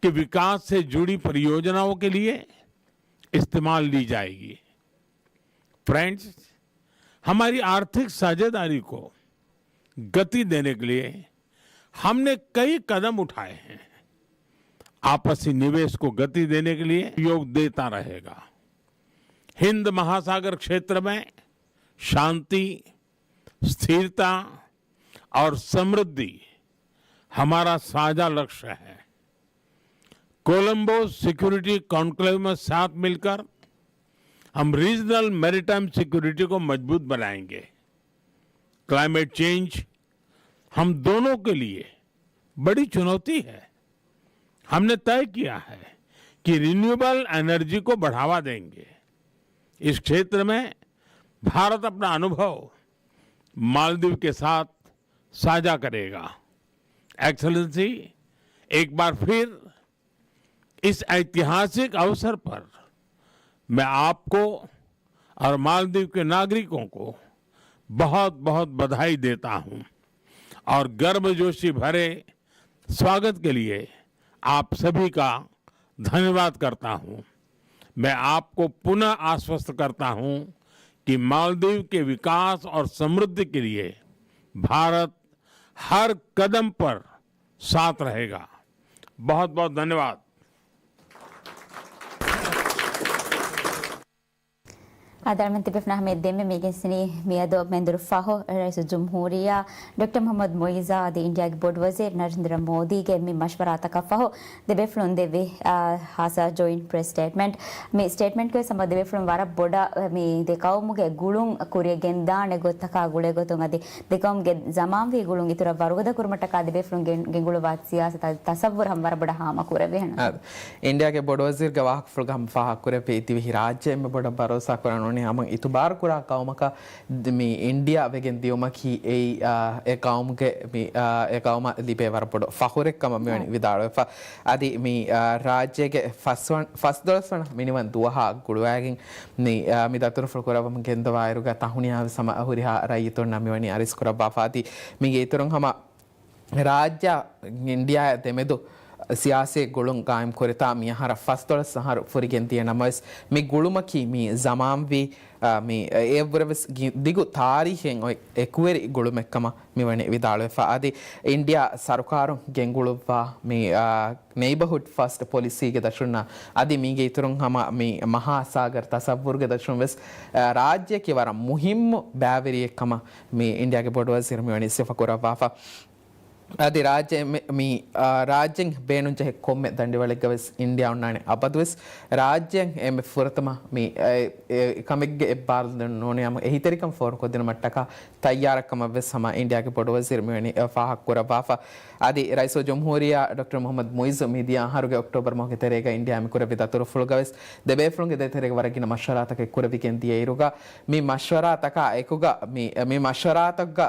के विकास से जुड़ी परियोजनाओं के लिए इस्तेमाल ली जाएगी। फ्रेंड्स, हमारी आर्थिक साझेदारी को गति देने के लिए हमने कई कदम उठाए हैं। आपसी निवेश को गति देने के लिए योग देता रहेगा। हिंद महासागर क्षेत्र में शांति, स्थिरता और समृद्धि हमारा साझा लक्ष्य है। कोलंबो सिक्योरिटी कॉन्क्लेव में साथ मिलकर हम रीजनल मैरीटाइम सिक्योरिटी को मजबूत बनाएंगे। क्लाइमेट चेंज हम दोनों के लिए बड़ी चुनौती है। हमने तय किया है कि रिन्यूएबल एनर्जी को बढ़ावा देंगे। इस क्षेत्र में भारत अपना अनुभव मालदीव के साथ साझा करेगा। एक्सेलेंसी, एक बार फिर इस ऐतिहासिक अवसर पर मैं आपको और मालदीव के नागरिकों को बहुत-बहुत बधाई देता हूं और गर्मजोशी भरे स्वागत के लिए आप सभी का धन्यवाद करता हूं। मैं आपको पुनः आश्वस्त करता हूं कि मालदीव के विकास और समृद्धि के लिए भारत हर कदम पर साथ रहेगा। बहुत-बहुत धन्यवाद। އާދަރަމެން ތިބެފުނާ ހަމަ ދެންމެ މީގެން ސިނީ މިއަދު މެންދުރު ފަހު ރައީސުލްޖުމްހޫރިއްޔާ ޑޮކްޓަރ މުޙައްމަދު މުޢިއްޒާ އަދި އިންޑިއާގެ ބޮޑުވަޒީރު ނަރެންދްރަ މޯދީގެ މި މަޝްވަރާތަކަށް ފަހު ދެބޭފުޅުން ދެއްވި، އާ، ހާއްސަ ޖޮއިންޓް ޕްރެސް ސްޓޭޓްމަންޓް. މި ސްޓޭޓްމަންޓްގައި ހަމަ ދެބޭފުޅުން ވަރަށް ބޮޑަށް މި ދެ ޤައުމުގެ ގުޅުން ކުރިޔަށް ގެންދާނެ ގޮތްތަކާ ގުޅޭ ގޮތުން އަދި ދެ ޤައުމުގެ ޒަމާންވީ ގުޅުން އިތުރަށް ވަރުގަދަ ކުރުމަށްޓަކާ ދެބޭފުޅުން ގެން-، ގެންގުޅުއްވާ ސިޔާސަތާ ތަޞައްވުރު ހަމަ ވަރަށް ބޮޑަށް ހާމަ ކުރެވޭ ހަނަ. އާދެ. އިންޑިއާގެ ބޮޑުވަޒީރުގެ ވާހަކަފުޅުގަ ހަމަ ފާހަގަކުރެއްވި ދިވެހި ރާއްޖެ އެންމެ ބޮޑަށް ބަރޯސާ ކުރަން އޮންނަ ހަމަ އިތުބާރު ކުރާ ޤައުމަކަށް ދ-، މި އިންޑިއާ ވެގެން ދިޔުމަކީ އެއީ، އާ، އެ ޤައުމުގެ މި، އާ، އެ ޤައުމަށް ލިބޭ ވަރަށް ބޮޑު ފަޚުރެއް ކަމަށް މިވަނީ ވިދާޅުވެފަ. އަދި މި، އާ، ރާއްޖޭގެ ފަސް ވަން-، ފަސްދޮޅަސް ވަނަ މިނިވަން ދުވަހާ ގުޅުވާގެން މި، އާ، މި ދަތުރުފުޅު ކުރައްވަމުން ގެންދަވާއިރުގަ ތަހުނިޔާވެސް ހަމަ ހުރިހާ ރައްޔިތުންނަށް މިވަނީ އަރިސް ކުރައްވާފަ. އަދި މީގެ އިތުރުން ހަމަ ރާއްޖެ އިންޑިއާ ދެމެދު ސިޔާސީ ގުޅުން ގާއިމް ކުރިތާ މިއަހަރަށް ފަސްދޮޅަސް އަހަރު ފުރިގެން ދިޔަ ނަމަވެސް، މި ގުޅުމަކީ މި ޒަމާންވީ، އާ، މި އެއަށްވުރެވެސް ގި-، ދިގު ތާރީޚެއް އޮތް އެކުވެރި ގުޅުމެއްކަމަށް މިވަނީ ވިދާޅުވެފަ. އަދި އިންޑިއާ ސަރުކާރުން ގެންގުޅުއްވާ މި، އާ، ނެއިބަހުޑް ފަސްޓް ޕޮލިސީގެ ދަށުންނާ އަދި މީގެ އިތުރުން ހަމަ މި މަހާ ސާގަރ ތަޞައްވުރުގެ ދަށުން ވެސް، އާ، ރާއްޖެއަކީ ވަރަށް މުހިއްމު ބައިވެރިއެއްކަމަށް މި އިންޑިއާގެ ބޮޑުވަޒީރު މިވަނީ ސިފަކުރައްވާފަ. އަދި ރާއްޖެ މި، މި، އާ، ރާއްޖެން ބޭނުންޖެހޭ ކޮންމެ ދަނޑިވަޅެއްގަވެސް އިންޑިއާ އޮންނާނެ އަބަދުވެސް ރާއްޖެއަށް އެންމެ ފުރަތަމަ މި، އެ، އެ، ކަމެއްގެ އެއްބާރުލުން ނޫނިއްޔާމު އެހީތެރިކަން ފޯރުކޮށްދިނުމަށްޓަކާ ތައްޔާރަށްކަމަށްވެސް ހަމަ އިންޑިއާގެ ބޮޑުވަޒީރު މިވަނީ ފާހަގަކުރައްވާފަ. އަދި ރައީސުލްޖުމްހޫރިއްޔާ ޑޮކްޓަރ މުޙައްމަދު މުޢިއްޒު މިދިޔަ އަހަރުގެ އޮކްޓޯބަރު މަހުގެ ތެރޭގަ އިންޑިއާ މި ކުރެއްވި ދަތުރުފުޅުގަވެސް ދެބޭފުޅުންގެ ދޭތެރޭގަ ވަރަށް ގިނަ މަޝްވަރާތަކެއް ކުރެވިގެން ދިޔައިރުގަ މި މަޝްވަރާތަކާ އެކުގަ މި، މި މަޝްވަރާތަކުގަ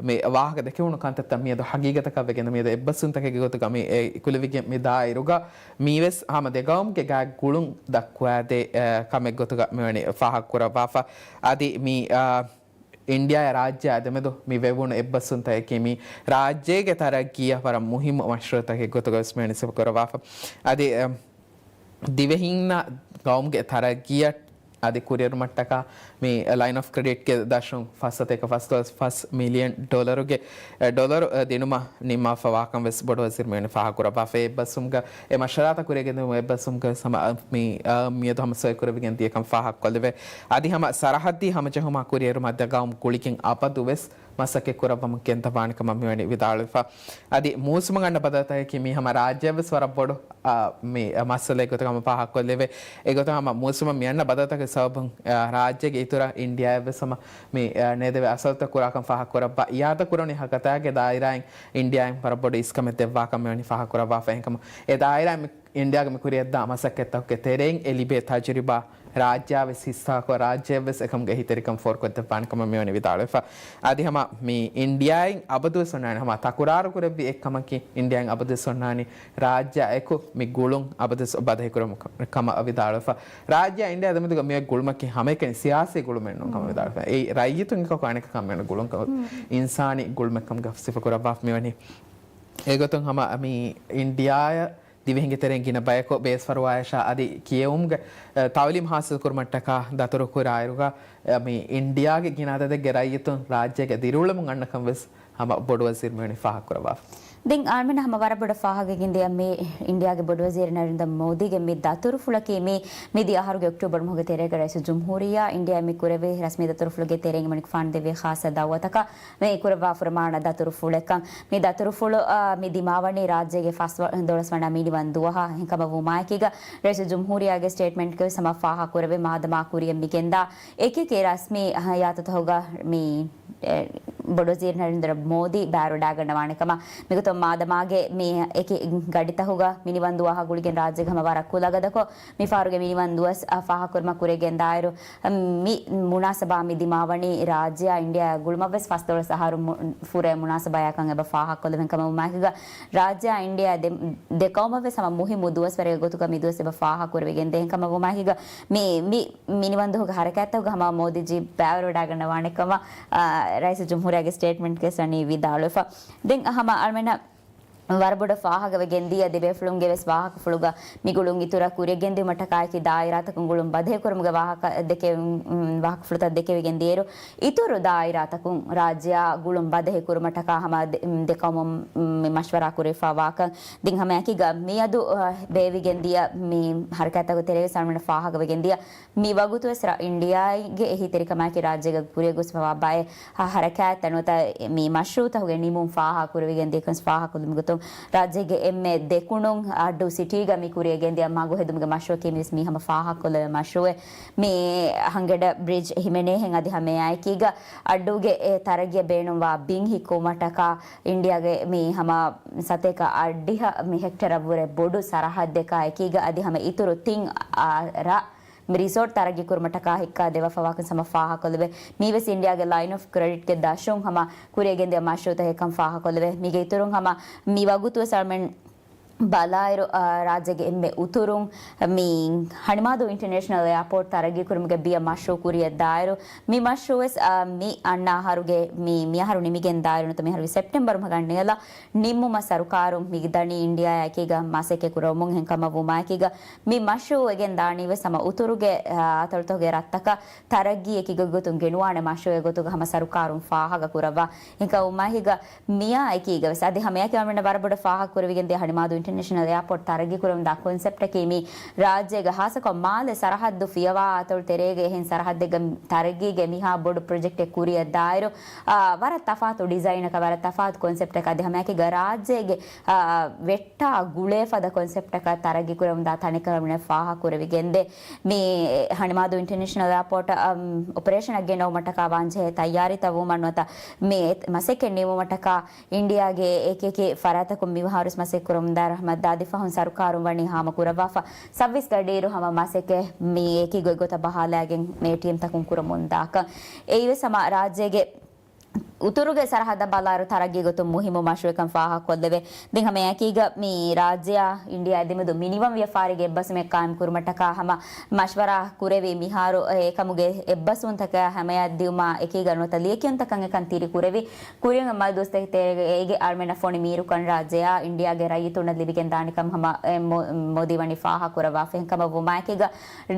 މި ވާހަކަ ދެކެވުނު ކަންތައްތައް މިއަދު ހަގީގަތަކަށް ވެގެން މިއަދު އެއްބަސްވުންތަކެއްގެ ގޮތުގަ މި އެ ކުލެވިގެން މި ދާއިރުގަ މީވެސް ހަމަ ދެގައުމުގެ ގާތް ގުޅުން ދައްކުވާދޭ، އެ، ކަމެއް ގޮތުގަ މިވަނީ ފާހަގަކުރައްވާފަ. އަދި މި، އާ، އިންޑިއާއާ ރާއްޖެއާ ދެމެދު މި ވެވުނު އެއްބަސްވުންތަކަކީ މި ރާއްޖޭގެ ތަރައްގީއަށް ވަރަށް މުހިއްމު މަޝްރޫއުތަކެއް ގޮތުގަވެސް މިވަނީ ސިފަކުރައްވާފަ. އަދި، އެ، ދިވެހިންނަށް ގައުމުގެ ތަރައްގީއަށް އަދި ކުރިއެރުމަށްޓަކާ މި ލައިން އޮފް ކްރެޑިޓްގެ ދަށުން ފަސް ސަތޭކަ ފަސް ދޮޅަސް ފަސް މިލިއަން ޑޮލަރުގެ، އެ، ޑޮލަރު، އެ، ދިނުމަށް ނިންމާފަ ވާކަން ވެސް ބޮޑުވަޒީރު މިވަނީ ފާހަގަކުރައްވާފަ. އެއްބަސްވުމުގަ އެ މަޝްވަރާތައް ކުރިއަށް ގެންދިއުމުގެ އެއްބަސްވުމުގަ ވެސް ހަމަ، އަ، މި، އަ، މިއަދު ހަމަ ސޮއިކުރެވިގެން ދިޔަކަން ފާހަގަކޮށްލެވޭ. އަދި ހަމަ ސަރަހައްދީ ހަމަޖެހުމާ ކުރިއެރުމަށް ދެގައުމު ގުޅިގެން އަބަދު ވެސް މަސައްކަތް ކުރައްވަމުން ގެންދަވާނެ ކަމަށް މިވަނީ ވިދާޅުވެފަ. އަދި މޫސުމަށް އަންނަ ބަދަލުތަކަކީ މީ ހަމަ ރާއްޖެއަށް ވެސް ވަރަށް ބޮޑު، އާ، މި މައްސަލައެއް ގޮތަށް ހަމަ ފާހަގަކޮށްލެވޭ. އެގޮތަށް ހަމަ މޫސުމަށް މި އަންނަ ބަދަލުތަކަށް ސަބަބުން، އާ، ރާއްޖޭގެ އިތުރަށް އިންޑިއާއަށް ވެސް ހަމަ މި، އާ، ނޭދެވޭ އަސަރުތައް ކުރާކަން ފާހަގަކުރައްވާ. އިއާދަކުރަނީ ހަކަތާގެ ދާއިރާއިން އިންޑިއާއިން ވަރަށް ބޮޑު އިސްކަމެއް ދެއްވާކަން މިވަނީ ފާހަގަކުރައްވާފަ. އެހެންކަމުން އެ ދާއިރާއިން މި އިންޑިއާގެ މި ކުރިއަށްދާ މަސައްކަތްތަކުގެ ތެރެއިން އެ ލިބޭ ތަޖުރިބާ ރާއްޖެއާ ވެސް ހިއްސާކޮށް، ރާއްޖެއަށް ވެސް އެކަމުގެ އެހީތެރިކަން ފޯރުކޮށްދެއްވާނެ ކަމަށް މިވަނީ ވިދާޅުވެފަ. އަދި ހަމަ މި އިންޑިއާއިން އަބަދުވެސް އޮންނާނެ، ހަމަ ތަކުރާރު ކުރެއްވި އެއްކަމަކީ، އިންޑިއާއިން އަބަދުވެސް އޮންނާނީ ރާއްޖެއާ އެކު މި ގުޅުން އަބަދުވެސް ބަދަހިކުރަމު ކަމަށް ވިދާޅުވެފަ. ރާއްޖެއާ އިންޑިއާ ދެމެދުގަ މިއޮތް ގުޅުމަކީ ހަމައެކަނި ސިޔާސީ ގުޅުމެއް ނޫން ކަމަށް ވިދާޅުވެފަ. އެއީ ރައްޔިތުން އެކަކު އަނެކަކަށް މިވަނީ ގުޅުން ކަމަށް، އިންސާނީ ގުޅުމެއް ކަމުގަ ސިފަކުރައްވާފަ މިވަނީ. އެގޮތުން ހަމަ މި އިންޑިއާއަށް ދިވެހިންގެ ތެރެއިން ގިނަ ބަޔަކު ބޭސްފަރުވާޔަށާ އަދި ކިޔެވުމުގެ، އެ، ތައުލީމް ހާސިލްކުރުމަށްޓަކާ ދަތުރު ކުރާއިރުގަ، އެ، މި އިންޑިއާގެ ގިނަ އަދަދެއްގެ ރައްޔިތުން ރާއްޖޭގަ ދިރިއުޅެމުން އަންނަކަން ވެސް ހަމަ ބޮޑުވަޒީރު މިވަނީ ފާހަގަކުރައްވާފަ. ދެން އަޅުމެން ހަމަ ވަރަށް ބޮޑަށް ފާހަގަ ގެންދިޔަ މި އިންޑިއާގެ ބޮޑުވަޒީރު ނަރެންދްރަ މޯދީގެ މި ދަތުރުފުޅަކީ މި މިދިޔަ އަހަރުގެ އޮކްޓޫބަރު މަހުގެ ތެރޭގަ ރައީސުލްޖުމްހޫރިއްޔާ އިންޑިއާ މި ކުރެވޭ ރަސްމީ ދަތުރުފުޅުގެ ތެރެއިން އެމަނިކުފާނު ދެއްވި ޚާއްސަ ދައުވަތަކަށް މި ކުރައްވާ ފުރަމާނަ ދަތުރުފުޅެއްކަން. މި ދަތުރުފުޅު، އާ، މި ދިމާވަނީ ރާއްޖޭގެ ފަސް ވަ-، ދޮޅަސް ވަނަ މިނިވަން ދުވަހަށް. އެހެންކަމަށް ވުމާއެކީގަ، ރައީސުލްޖުމްހޫރިއްޔާގެ ސްޓޭޓްމަންޓްގަވެސް ހަމަ ފާހަގަކުރެވޭ މާދަމާ ކުރިއަށް މިގެންދާ އެކި އެކި ރަސްމީ ހަޔާތުތަކުގަ މި، އެ، ބޮޑުވަޒީރު ނަރެންދްރަ މޯދީ ބައިވެރިވެވަޑައިގަންނަވާނެ ކަމަށް. މިގޮތަށް މާދަމާގެ މި އެކި ގަޑިތަކުގަ މިނިވަން ދުވަހާ ގުޅިގެން ރާއްޖޭގަ ހަމަ ވަރަށް ކުލަގަދަކޮށް، މިފަހަރުގެ މިނިވަން ދުވަސް އަށް ފާހަގަކުރުމަށް ކުރެވިގެން ދާއިރު، މި މުނާސަބާ މި ދިމާވަނީ ރާއްޖެއާ އިންޑިއާ ގުޅުމަށްވެސް ފަސްދޮޅަސް އަހަރު މު-، ފުރޭ މުނާސަބާޔާކަން އެބަ ފާހަގަކޮށްލެވެން ކަމަށް ވުމާއެކީގަ، ރާއްޖެއާ އިންޑިއާ ދެ-، ދެ ޤައުމަށްވެސް ހަމަ މުހިއްމު ދުވަސްވަރެއްގެ ގޮތުގަ މި ދުވަސް އެބަ ފާހަގަކުރެވިގެން ދޭ. އެހެންކަމަށް ވުމާއެކީގަ، މި، މި މިނިވަންދުވަހުގެ ހަރަކާތްތަކުގަ ހަމަ މޯދީޖީ ބައިވެރިވެވަޑައިގަންނަވާނެ ކަމަށް، އާ، ރައީސުލްޖުމްހޫރިއްޔާގެ ސްޓޭޓްމަންޓްގަ ވަނީ ވިދާޅުވެފަ. ދެން ހަމަ އަޅުމެންނަށް ވަރަށް ބޮޑަށް ފާހަގަވެގެން ދިޔަ ދެބޭފުޅުންގެ ވެސް ވާހަކަފުޅުގަ މި ގުޅުން އިތުރަށް ކުރިޔަށް ގެންދިއުމަށްޓަކާއެކީ ދާއިރާތަކުން ގުޅުން ބަދަހިކުރުމުގެ ވާހަކަ ދެކެ-، ވާހަކަފުޅުތައް ދެކެވިގެން ދިޔައިރު، އިތުރު ދާއިރާތަކުން ރާއްޖެއާ ގުޅުން ބަދަހިކުރުމަށްޓަކާ ހަމަ ދެ-، ދެ ޤައުމުން މި މަޝްވަރާ ކުރެވިފައި ވާކަން. ދެން ހަމައެކީގަ މިއަދު، އަ، ބޭއްވިގެން ދިޔަ މި ހަރަކާތްތަކުގެ ތެރޭގަ ސަލްމަން ފާހަގަވެގެން ދިޔަ މި ވަގުތުވެސް ރ-، އިންޑިއާގެ އެހީތެރިކަމާއެކީ ރާއްޖޭގަ ކުރިޔަށް ގޮސްފަވާ ބައެއް ހަ-، ހަރަކާތްތައް ނުވަތަ މި މަޝްރޫއުތަކުގެ ނިމުން ފާހަގަ ކުރެވިގެން ދިޔަކަން ފާހަގަކޮށްލުމުގެ ގޮތުން ރާއްޖޭގެ އެންމެ ދެކުނުން އައްޑޫ ސިޓީގަ މި ކުރިޔަށް ގެންދިޔަ މަގު ހެދުމުގެ މަޝްރޫއަކީ މިވެސް މީ ހަމަ ފާހަގަކޮށްލެވޭ މަޝްރޫއެއް. މި ހަނގެޑަ ބްރިޖް ހިމެނޭހެން އަދި ހަމައެއާއެކީގަ އައްޑޫގެ އެ ތަރައްގީއަށް ބޭނުންވާ ބިން ހިއްކުމަށްޓަކާ އިންޑިއާގެ މި ހަމަ ސަތޭކަ އަށްޑިހަ މި ހެކްޓަރަށްވުރެ ބޮޑު ސަރަހައްދެއް އެކީގަ އަދި ހަމަ އިތުރު ތިން އަށް ރަށް މި ރިސޯޓް ތަރައްގީ ކުރުމަށްޓަކާ ހިއްކާ ދެވިފަވާކަން ހަމަ ފާހަގަކޮށްލެވޭ. މީވެސް އިންޑިއާގެ ލައިން އޮފް ކްރެޑިޓްގެ ދަށުން ހަމަ ކުރިޔަށް ގެންދިޔަ މަޝްރޫއުތަކެއްކަން ފާހަގަކޮށްލެވޭ. މީގެ އިތުރުން ހަމަ މި ވަގުތުވެސް އަޅުމެން ބަލާއިރު، އާ، ރާއްޖޭގެ އެންމެ އުތުރުން މި ހަނިމާދޫ އިންޓަރނޭޝަނަލް އެއާޕޯޓް ތަރައްގީ ކުރުމުގެ ބިޔަ މަޝްރޫއު ކުރިޔަށް ދާއިރު، މި މަޝްރޫއުވެސް، އާ، މި އަންނަ އަހަރުގެ މި، މި އަހަރު ނިމިގެން ދާއިރު ނުވަތަ މި އަހަރުގެ ސެޕްޓެމްބަރު މަހުގަ ނިޔަލަށް ނިންމުމަށް ސަރުކާރުން މި ދަނީ އިންޑިއާއާއެކީގަ މަސައްކަތް ކުރަމުން. އެހެން ކަމަށް ވުމާއެކީގަ މި މަޝްރޫއު ވެގެން ދާނީވެސް ހަމަ އުތުރުގެ، އާ، އަތޮޅުތަކުގެ ރަށްތަކަށް ތަރައްގީއެކީގެ ގޮތުން ގެނުވާނެ މަޝްރޫއެއް ގޮތުގަ ހަމަ ސަރުކާރުން ފާހަގަ ކުރައްވާ. އެހެންކަމަށް ވުމާއެކީގަ މިއާއެކީގަވެސް އަދި ހަމައެއާއެކީ އަޅުމެންނަށް ވަރަށް ބޮޑަށް ފާހަގަ ކުރެވިގެން ދިޔަ ހަނިމާދޫ އިންޓަރނޭޝަނަލް އެއާޕޯޓް ތަރައްގީ ކުރަމުންދާ ކޮންސެޕްޓަކީ މި ރާއްޖޭގެ ހާއްސަކޮށް މާލެ ސަރަހައްދު ފިޔަވާ އަތޮޅު ތެރޭގެ އެހެން ސަރަހައްދެއްގަ ތަރައްގީގެ މިހާ ބޮޑު ޕްރޮޖެކްޓެއް ކުރިޔަށް ދާއިރު، އާ، ވަރަށް ތަފާތު ޑިޒައިނަކަށް، ވަރަށް ތަފާތު ކޮންސެޕްޓަކަށް އަދި ހަމައެކީގަ ރާއްޖޭގެ، އާ، ވެއްޓާ ގުޅޭ ފަދަ ކޮންސެޕްޓަކަށް ތަރައްގީ ކުރަމުންދާ ތަނެއްކަން އަޅުމެން ފާހަގަ ކުރެވިގެންދޭ. މި ހަނިމާދޫ އިންޓަރނޭޝަނަލް އެއާޕޯޓް، އަމް، އޮޕަރޭޝަނަށް ގެނައުމަށްޓަކާ ވާންޖެހޭ ތައްޔާރީތައް ވުމަށް ނުވަތަ މި މަސައްކަތް ނިމުމަށްޓަކާ އިންޑިއާގެ އެކި އެކި ފަރާތަކުން މި މިހާރުވެސް މަސައްކަތް ކުރަމުންދާ ރަހްމަތް ދާދި ފަހުން ސަރުކާރުން ވަނީ ހާމަ ކުރައްވާފަ. ސައްބީސް ގަޑިއިރު ހަމަ މަސައްކަތް މި އެކި ގޮތްގޮތަށް ބަހާލައިގެން މި ޓީމްތަކުން ކުރަމުންދާކަން. އެއީވެސް ހަމަ ރާއްޖޭގެ އުތުރުގެ ސަރަހައްދަށް ބަލާއިރު ތަރައްގީ ގޮތުން މުހިއްމު މަޝްރޫއެއްކަން ފާހަގަކޮށްލެވޭ. ދެން ހަމައެކީގަ މި ރާއްޖެއާ އިންޑިއާ ދެމެދު މިނިވަން ވިޔަފާރީގެ އެއްބަސްވުމެއް ޤާއިމް ކުރުމަށްޓަކާ ހަމަ މަޝްވަރާ ކުރެވި މިހާރު އެކަމުގެ އެއްބަސްވުންތަކާ ހަމަޔަށް ދިއުމާ އެކީގަ ނުވަތަ ލިޔެކިޔުންތަކަށް އެކަން ތިރި ކުރެވި. ކުރިން މަ ދުވަސްތަކެއް ތެރޭގަ އޭގެ އަޅުމެންނަށް ފޮނި މީރުކަން ރާއްޖެއާ އިންޑިއާގެ ރައްޔިތުންނަށް ލިބިގެން ދާނެ ކަމަށް ހަމަ އެ މޯ-، މޯދީ ވަނީ ފާހަގަ ކުރައްވާފަ. އެހެންކަމަށް ވުމާއެކީގަ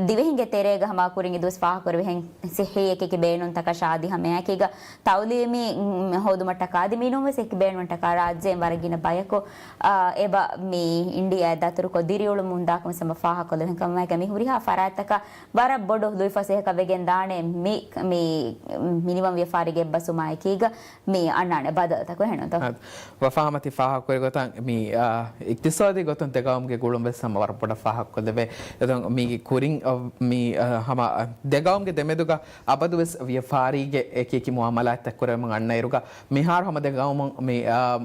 ދިވެހިންގެ ތެރޭގަ ހަމަ ކުރިން އެ ދުވަސް ފާހަގަ ކުރެވިހެން ސިއްހީ އެކި އެކި ބޭނުންތަކަށާ އަދި ހަމައެކީގަ ތައުލީމީ، މް، ހޯދުމަށްޓަކާ އަދި މިނޫންވެސް އެކި ބޭނުމަށްޓަކާ ރާއްޖޭން ވަރަށް ގިނަ ބަޔަކު، އާ، އެބަ މި އިންޑިއާއަށް ދަތުރުކޮށް ދިރިއުޅުމުން ދާކަމަށް ހަމަ ފާހަގަކޮށްލެވި. އެހެންކަމުން މި ހުރިހާ ފަރާތްތަކަށް ވަރަށް ބޮޑު ލުއިފަސޭހަކަށް ވެގެން ދާނެ މި، މި މިނިވަން ވިޔަފާރީގެ އެއްބަސްވުމާ އެކީގަ މި އަންނާނެ ބަދަލުތަކު އެހެންނުތޯ؟ އަދި ވަފާ ހަމަ ތި ފާހަގަކުރި ގޮތަށް މި، އާ، އިޤްތިޞާދީ ގޮތުން ދެގައުމުގެ ގުޅުން ވެސް ހަމަ ވަރަށް ބޮޑަށް ފާހަގަކޮށްލެވޭ. އެދޮން މީގެ ކުރިން، އަ، މި، އަ، ހަމަ ދެގައުމުގެ ދެމެދުގަ އަބަދުވެސް ވިޔަފާރީގެ އެކި އެކި މުއާމަލާތްތައް ކުރެވެމުން އަންނައިރުގަ މިހާރު ހަމަ ދެގައުމުން މި، އާ،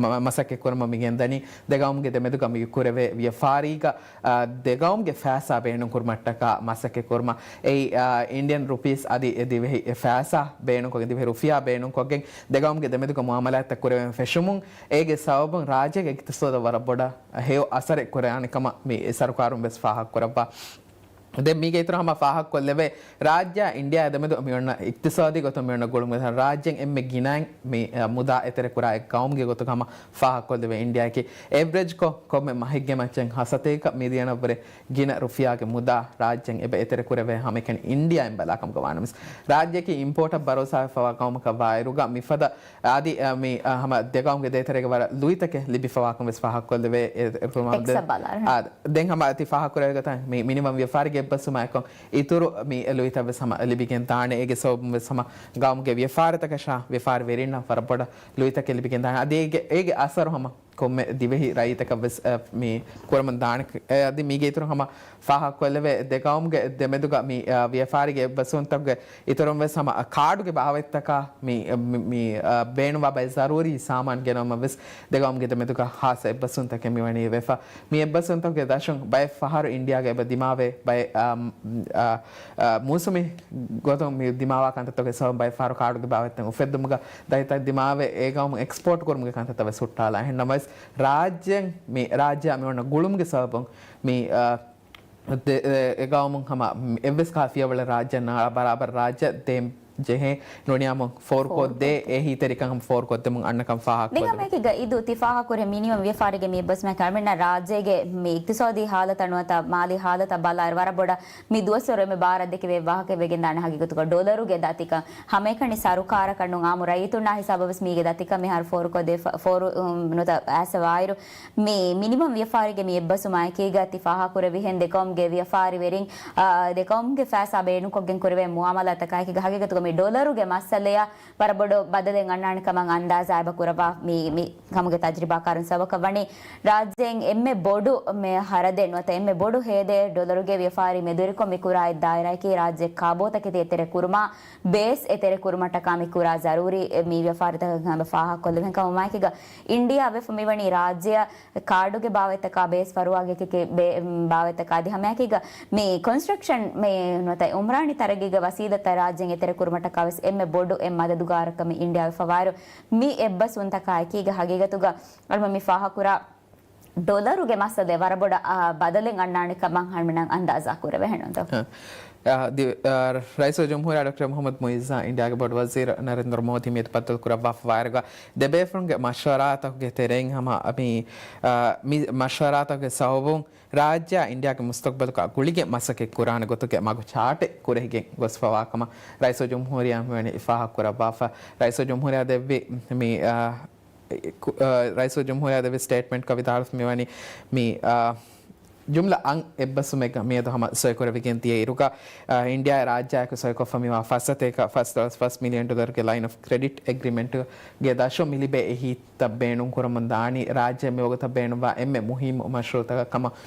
މަ-، މަސައްކަތް ކުރަމުން މި ގެންދަނީ ދެގައުމުގެ ދެމެދުގަ މި ކުރެވޭ ވިޔަފާރީގަ އާ، ދެގައުމުގެ ފައިސާ ބޭނުންކުރުމަށްޓަކާ މަސައްކަތް ކުރުމަށް. އެއީ، އާ، އިންޑިއަން ރުޕީސް އަދި އެ ދިވެހި އެ ފައިސާ ބޭނުންކޮށްގެން، ދިވެހި ރުފިޔާ ބޭނުންކޮށްގެން ދެގައުމުގެ ދެމެދުގަ މުއާމަލާތްތައް ކުރެވެން ފެށުމުން، އޭގެ ސަބަބުން ރާއްޖޭގެ އިޤްތިޞާދަށް ވަރަށް ބޮޑަށް ހެޔޮ އަސަރެއް ކުރާނެ ކަމަށް މި ސަރުކާރުން ވެސް ފާހަގަކުރައްވާ. ދެން މީގެ އިތުރަށް ހަމަ ފާހަގަކޮށްލެވޭ، ރާއްޖެއާ އިންޑިއާ ދެމެދު މި އޮންނަ އިޤްތިޞާދީ ގޮތުން މި އޮންނަ ގުޅުން ރާއްޖޭން އެންމެ ގިނައިން މި، އަ، މުދާ އެތެރެކުރާ އެއް ގައުމުގެ ގޮތުގަ ހަމަ ފާހަގަކޮށްލެވޭ. އިންޑިއާއަކީ އެވްރެޖްކޮށް ކޮންމެ މަހެއްގެ މައްޗަށް ހަ ސަތޭކަ މިލިއަނަށްވުރެ ގިނަ ރުފިޔާގެ މުދާ ރާއްޖެން އެބަ އެތެރެކުރެވޭ. ހަމައެކަނި އިންޑިއާއިން ބަލާކަމުގަ ވާނަމަވެސް، ރާއްޖެއަކީ އިމްޕޯޓަށް ބަރޯސާވެފަވާ ގައުމަކަށް ވާއިރުގަ މިފަދަ އަދި، އަ، މި، އަ، ހަމަ ދެގައުމުގެ ދޭތެރޭގެ ވަރަށް ލުއިތަކެއް ލިބިފަވާކަން ވެސް ފާހަގަކޮށްލެވޭ. އެ، އެ، އާ، ދެން ހަމަ އަތި ފާހަގަކުރެވޭ ގޮތަށް މި މިނިވަން ވިޔަފާރިގެ އެއްބަސްވުމާއެކު އިތުރު މި ލުއިތައް ވެސް ހަމަ ލިބިގެން ދާނެ. އޭގެ ސަބަބުން ވެސް ހަމަ ގައުމުގެ ވިޔަފާރިތަކަށާ ވިޔަފާރިވެރިންނަށް ވަރަށް ބޮޑަށް ލުއިތަކެއް ލިބިގެން ދާނެ. އަދި އޭގެ، އޭގެ އަސަރު ހަމަ ކޮންމެ ދިވެހި ރައްޔިތަކަށް ވެސް، އަ، މި ކުރަމުން ދާނެ. އަ، އަދި މީގެ އިތުރު ހަމަ ފާހަގަކޮށްލެވޭ، ދެ ގައުމުގެ ދެމެދުގަ މި، އަ، ވިޔަފާރިގެ އެއްބަސްވުންތަކުގެ އިތުރުން ވެސް ހަމަ ކާޑުގެ ބާވަތްތަކާ މި، މި، މި، އަ، ބޭނުންވާ ބައެއް ޒަރޫރީ ސާމާން ގެނައުމަށް ވެސް ދެގައުމުގެ ދެމެދުގަ ހާއްސަ އެއްބަސްވުންތަކެއް މިވަނީ ވެފަ. މި އެއްބަސްވުންތަކުގެ ދަށުން ބައެއް ފަހަރު އިންޑިއާގަ އެބަ ދިމާވޭ ބައެއް، އަ، އަ، އަ، މޫސުމީ ގޮތުން މި ދިމާވާ ކަންތައްތަކުގެ ސަބަބުން ބައެއް ފަހަރު ކާޑުގެ ބާވަތްތައް އުފެއްދުމުގަ ދަތިތައް ދިމާވެ އެ ގައުމު އެކްސްޕޯޓް ކުރުމުގެ ކަންތައްތައް ވެސް ހުއްޓާލާ. އެހެން ނަމަވެސް ރާއްޖެއަށް މި އޮންނަ ގުޅުމުގެ ސަބަބުން މި، އަ، ދެ-، އެ، އެ ގައުމުން ހަމަ އެއްވެސް ކާ ފިޔަވަޅެއް ރާއްޖެއަށް ނާޅާ ބަރާބަރަށް ރާއްޖެ ދޭން ޖެހޭ ނޫނީ ހަމަ ފޯރުކޮށްދޭ ފޯރުކޮށްދޭ. އެ ހިތެރިކަން ހަމަ ފޯރުކޮށްދެމުން އަންނަކަން ފާހަގަކޮށްލެވޭ. ދެން ހަމައެކީގަ އިދު ތި ފާހަގަކުރި މިނިމަމް ވިޔަފާރީގެ މި އެއްބަސްވުމަކީ އަޅަމެންނަށް ރާއްޖޭގެ މި އިޤްތިޞާދީ ހާލަތަށް ނުވަތަ މާލީ ހާލަތަށް ބަލާއިރު ވަރަށް ބޮޑަށް މި ދުވަސްވަރު އެންމެ ބާރަށް ދެކެވޭ ވާހަކަ ވެގެންދާނެ ހަގީގަތުގަ ޑޮލަރުގެ ދަތިކަން ހަމައެކަނި ސަރުކާރަކަށް ނޫން އާއްމު ރައްޔިތުންނާ ހިސާބަށް ވެސް މީގެ ދަތިކަން މިހާރު ފޯރުކޮށްދޭ ފަ-، ފޯރު، ނުވަތަ އައިސްފަވާއިރު މި މިނިމަމް ވިޔަފާރީގެ މި އެއްބަސްވުމާއެކީގަ ތި ފާހަގަކުރެއްވިހެން ދެ ޤައުމުގެ ވިޔަފާރިވެރިން، އާ، ދެ ޤައުމުގެ ފައިސާ ބޭނުންކޮށްގެން ކުރެވޭ މުއާމަލާތަކާއެކީގަ ހަގީގަތުގަ މި ޑޮލަރުގެ މައްސަލަޔަށް ވަރަށް ބޮޑު ބަދަލެއް އަންނާނެ ކަމަށް އަންދާޒާ އެބަ ކުރައްވާ މި، މި ކަމުގެ ތަޖްރިބާކާރުން ސަބަބަކަށް ވަނީ ރާއްޖޭން އެންމެ ބޮޑު މި ހަރަދެއް ނުވަތަ އެންމެ ބޮޑު ހޭދައެއް ޑޮލަރުގެ ވިޔަފާރި މެދުވެރިކޮށް މި ކުރާ އެއް ދާއިރާއަކީ ރާއްޖެ ކާބޯތަކެތި އެތެރެ ކުރުމާ ބޭސް އެތެރެ ކުރުމަށްޓަކާ މި ކުރާ ޒަރޫރީ މި ވިޔަފާރިތަކަށް ހަމަ ފާހަގަކޮށްލެވޭ. ކަމުމާއެކީގަ އިންޑިއާ ވެފަ މިވަނީ ރާއްޖެއަށް ކާޑުގެ ބާވަތްތަކާ ބޭސް ފަރުވާގެ ކެ-، ކެ-، ބޭ-، ބާވަތްތަކާ އަދި ހަމައެކީގަ މި ކޮންސްޓްރަކްޝަން މި ނުވަތަ އުމްރާނީ ތަރައްގީގެ ވަސީލަތްތައް ރާއްޖޭން އެތެރެ ކުރުމަށްޓަކާ ވެސް އެންމެ ބޮޑު އެއް މަދަދުގާރަކަށް މި އިންޑިއާ ވެފަވާއިރު މި އެއްބަސްވުންތަކާ އެކީގަ ހަގީގަތުގަ އަޅުމެން މި ފާހަގަކުރާ ޑޮލަރުގެ މައްސަލައެއް ވަރަށް ބޮޑަށް، އާ، ބަދަލެއް އަންނާނެ ކަމަށް އަޅުމެންނަށް އަންދާޒާ ކުރެވޭ ހެންނުންތޯ؟ އާ، ދި-، އާ، ރައީސުލްޖުމްހޫރިއްޔާ ޑޮކްޓަރ މުޙައްމަދު މުޢިއްޒާ އިންޑިއާގެ ބޮޑު ވަޒީރު ނަރެންދްރަ މޯދީ މިއަދު ބައްދަލުކުރައްވާފަވާއިރުގަ ދެބޭފުޅުންގެ މަޝްވަރާތަކުގެ ތެރެއިން ހަމަ މި، އާ، މި މަޝްވަރާތަކުގެ ސަބަބުން ރާއްޖެއާ އިންޑިއާގެ މުސްތަޤްބަލަކާ ގުޅިގެން މަސައްކަތް ކުރާނެ ގޮތުގެ މަގު ޗާޓެއް ކުރެހިގެން ގޮސްފަވާ ކަމަށް ރައީސުލްޖުމްހޫރިއްޔާ މިވަނީ ފާހަގަކުރައްވާފަ. ރައީސުލްޖުމްހޫރިއްޔާ ދެއްވި މި، އާ، ކު-، އާ، ރައީސުލްޖުމްހޫރިއްޔާ ދެއްވި ސްޓޭޓްމަންޓްގަ ވިދާޅުވެފަ މިވަނީ މި، އާ، ޖުމްލަ އަށް އެއްބަސްވުމެއްގަ މިއަދު ހަމަ ސޮއިކުރެވިގެން ދިޔަ އިރުގަ، އާ، އިންޑިއާ ރާއްޖެއަކު ސޮއިކޮށްފަ މިވާ ފަސް ސަތޭކަ ފަސް ދޮޅަސް ފަސް މިލިއަން ޑޮލަރުގެ ލައިން އޮފް ކްރެޑިޓް އެގްރިމެންޓުގެ ދަށުން މި ލިބޭ އެހީތައް ބޭނުން ކުރަމުން ދާނީ ރާއްޖެ މިވަގުތަށް ބޭނުންވާ އެންމެ މުހިއްމު މަޝްރޫޢުތަކަށް ކަމަށް.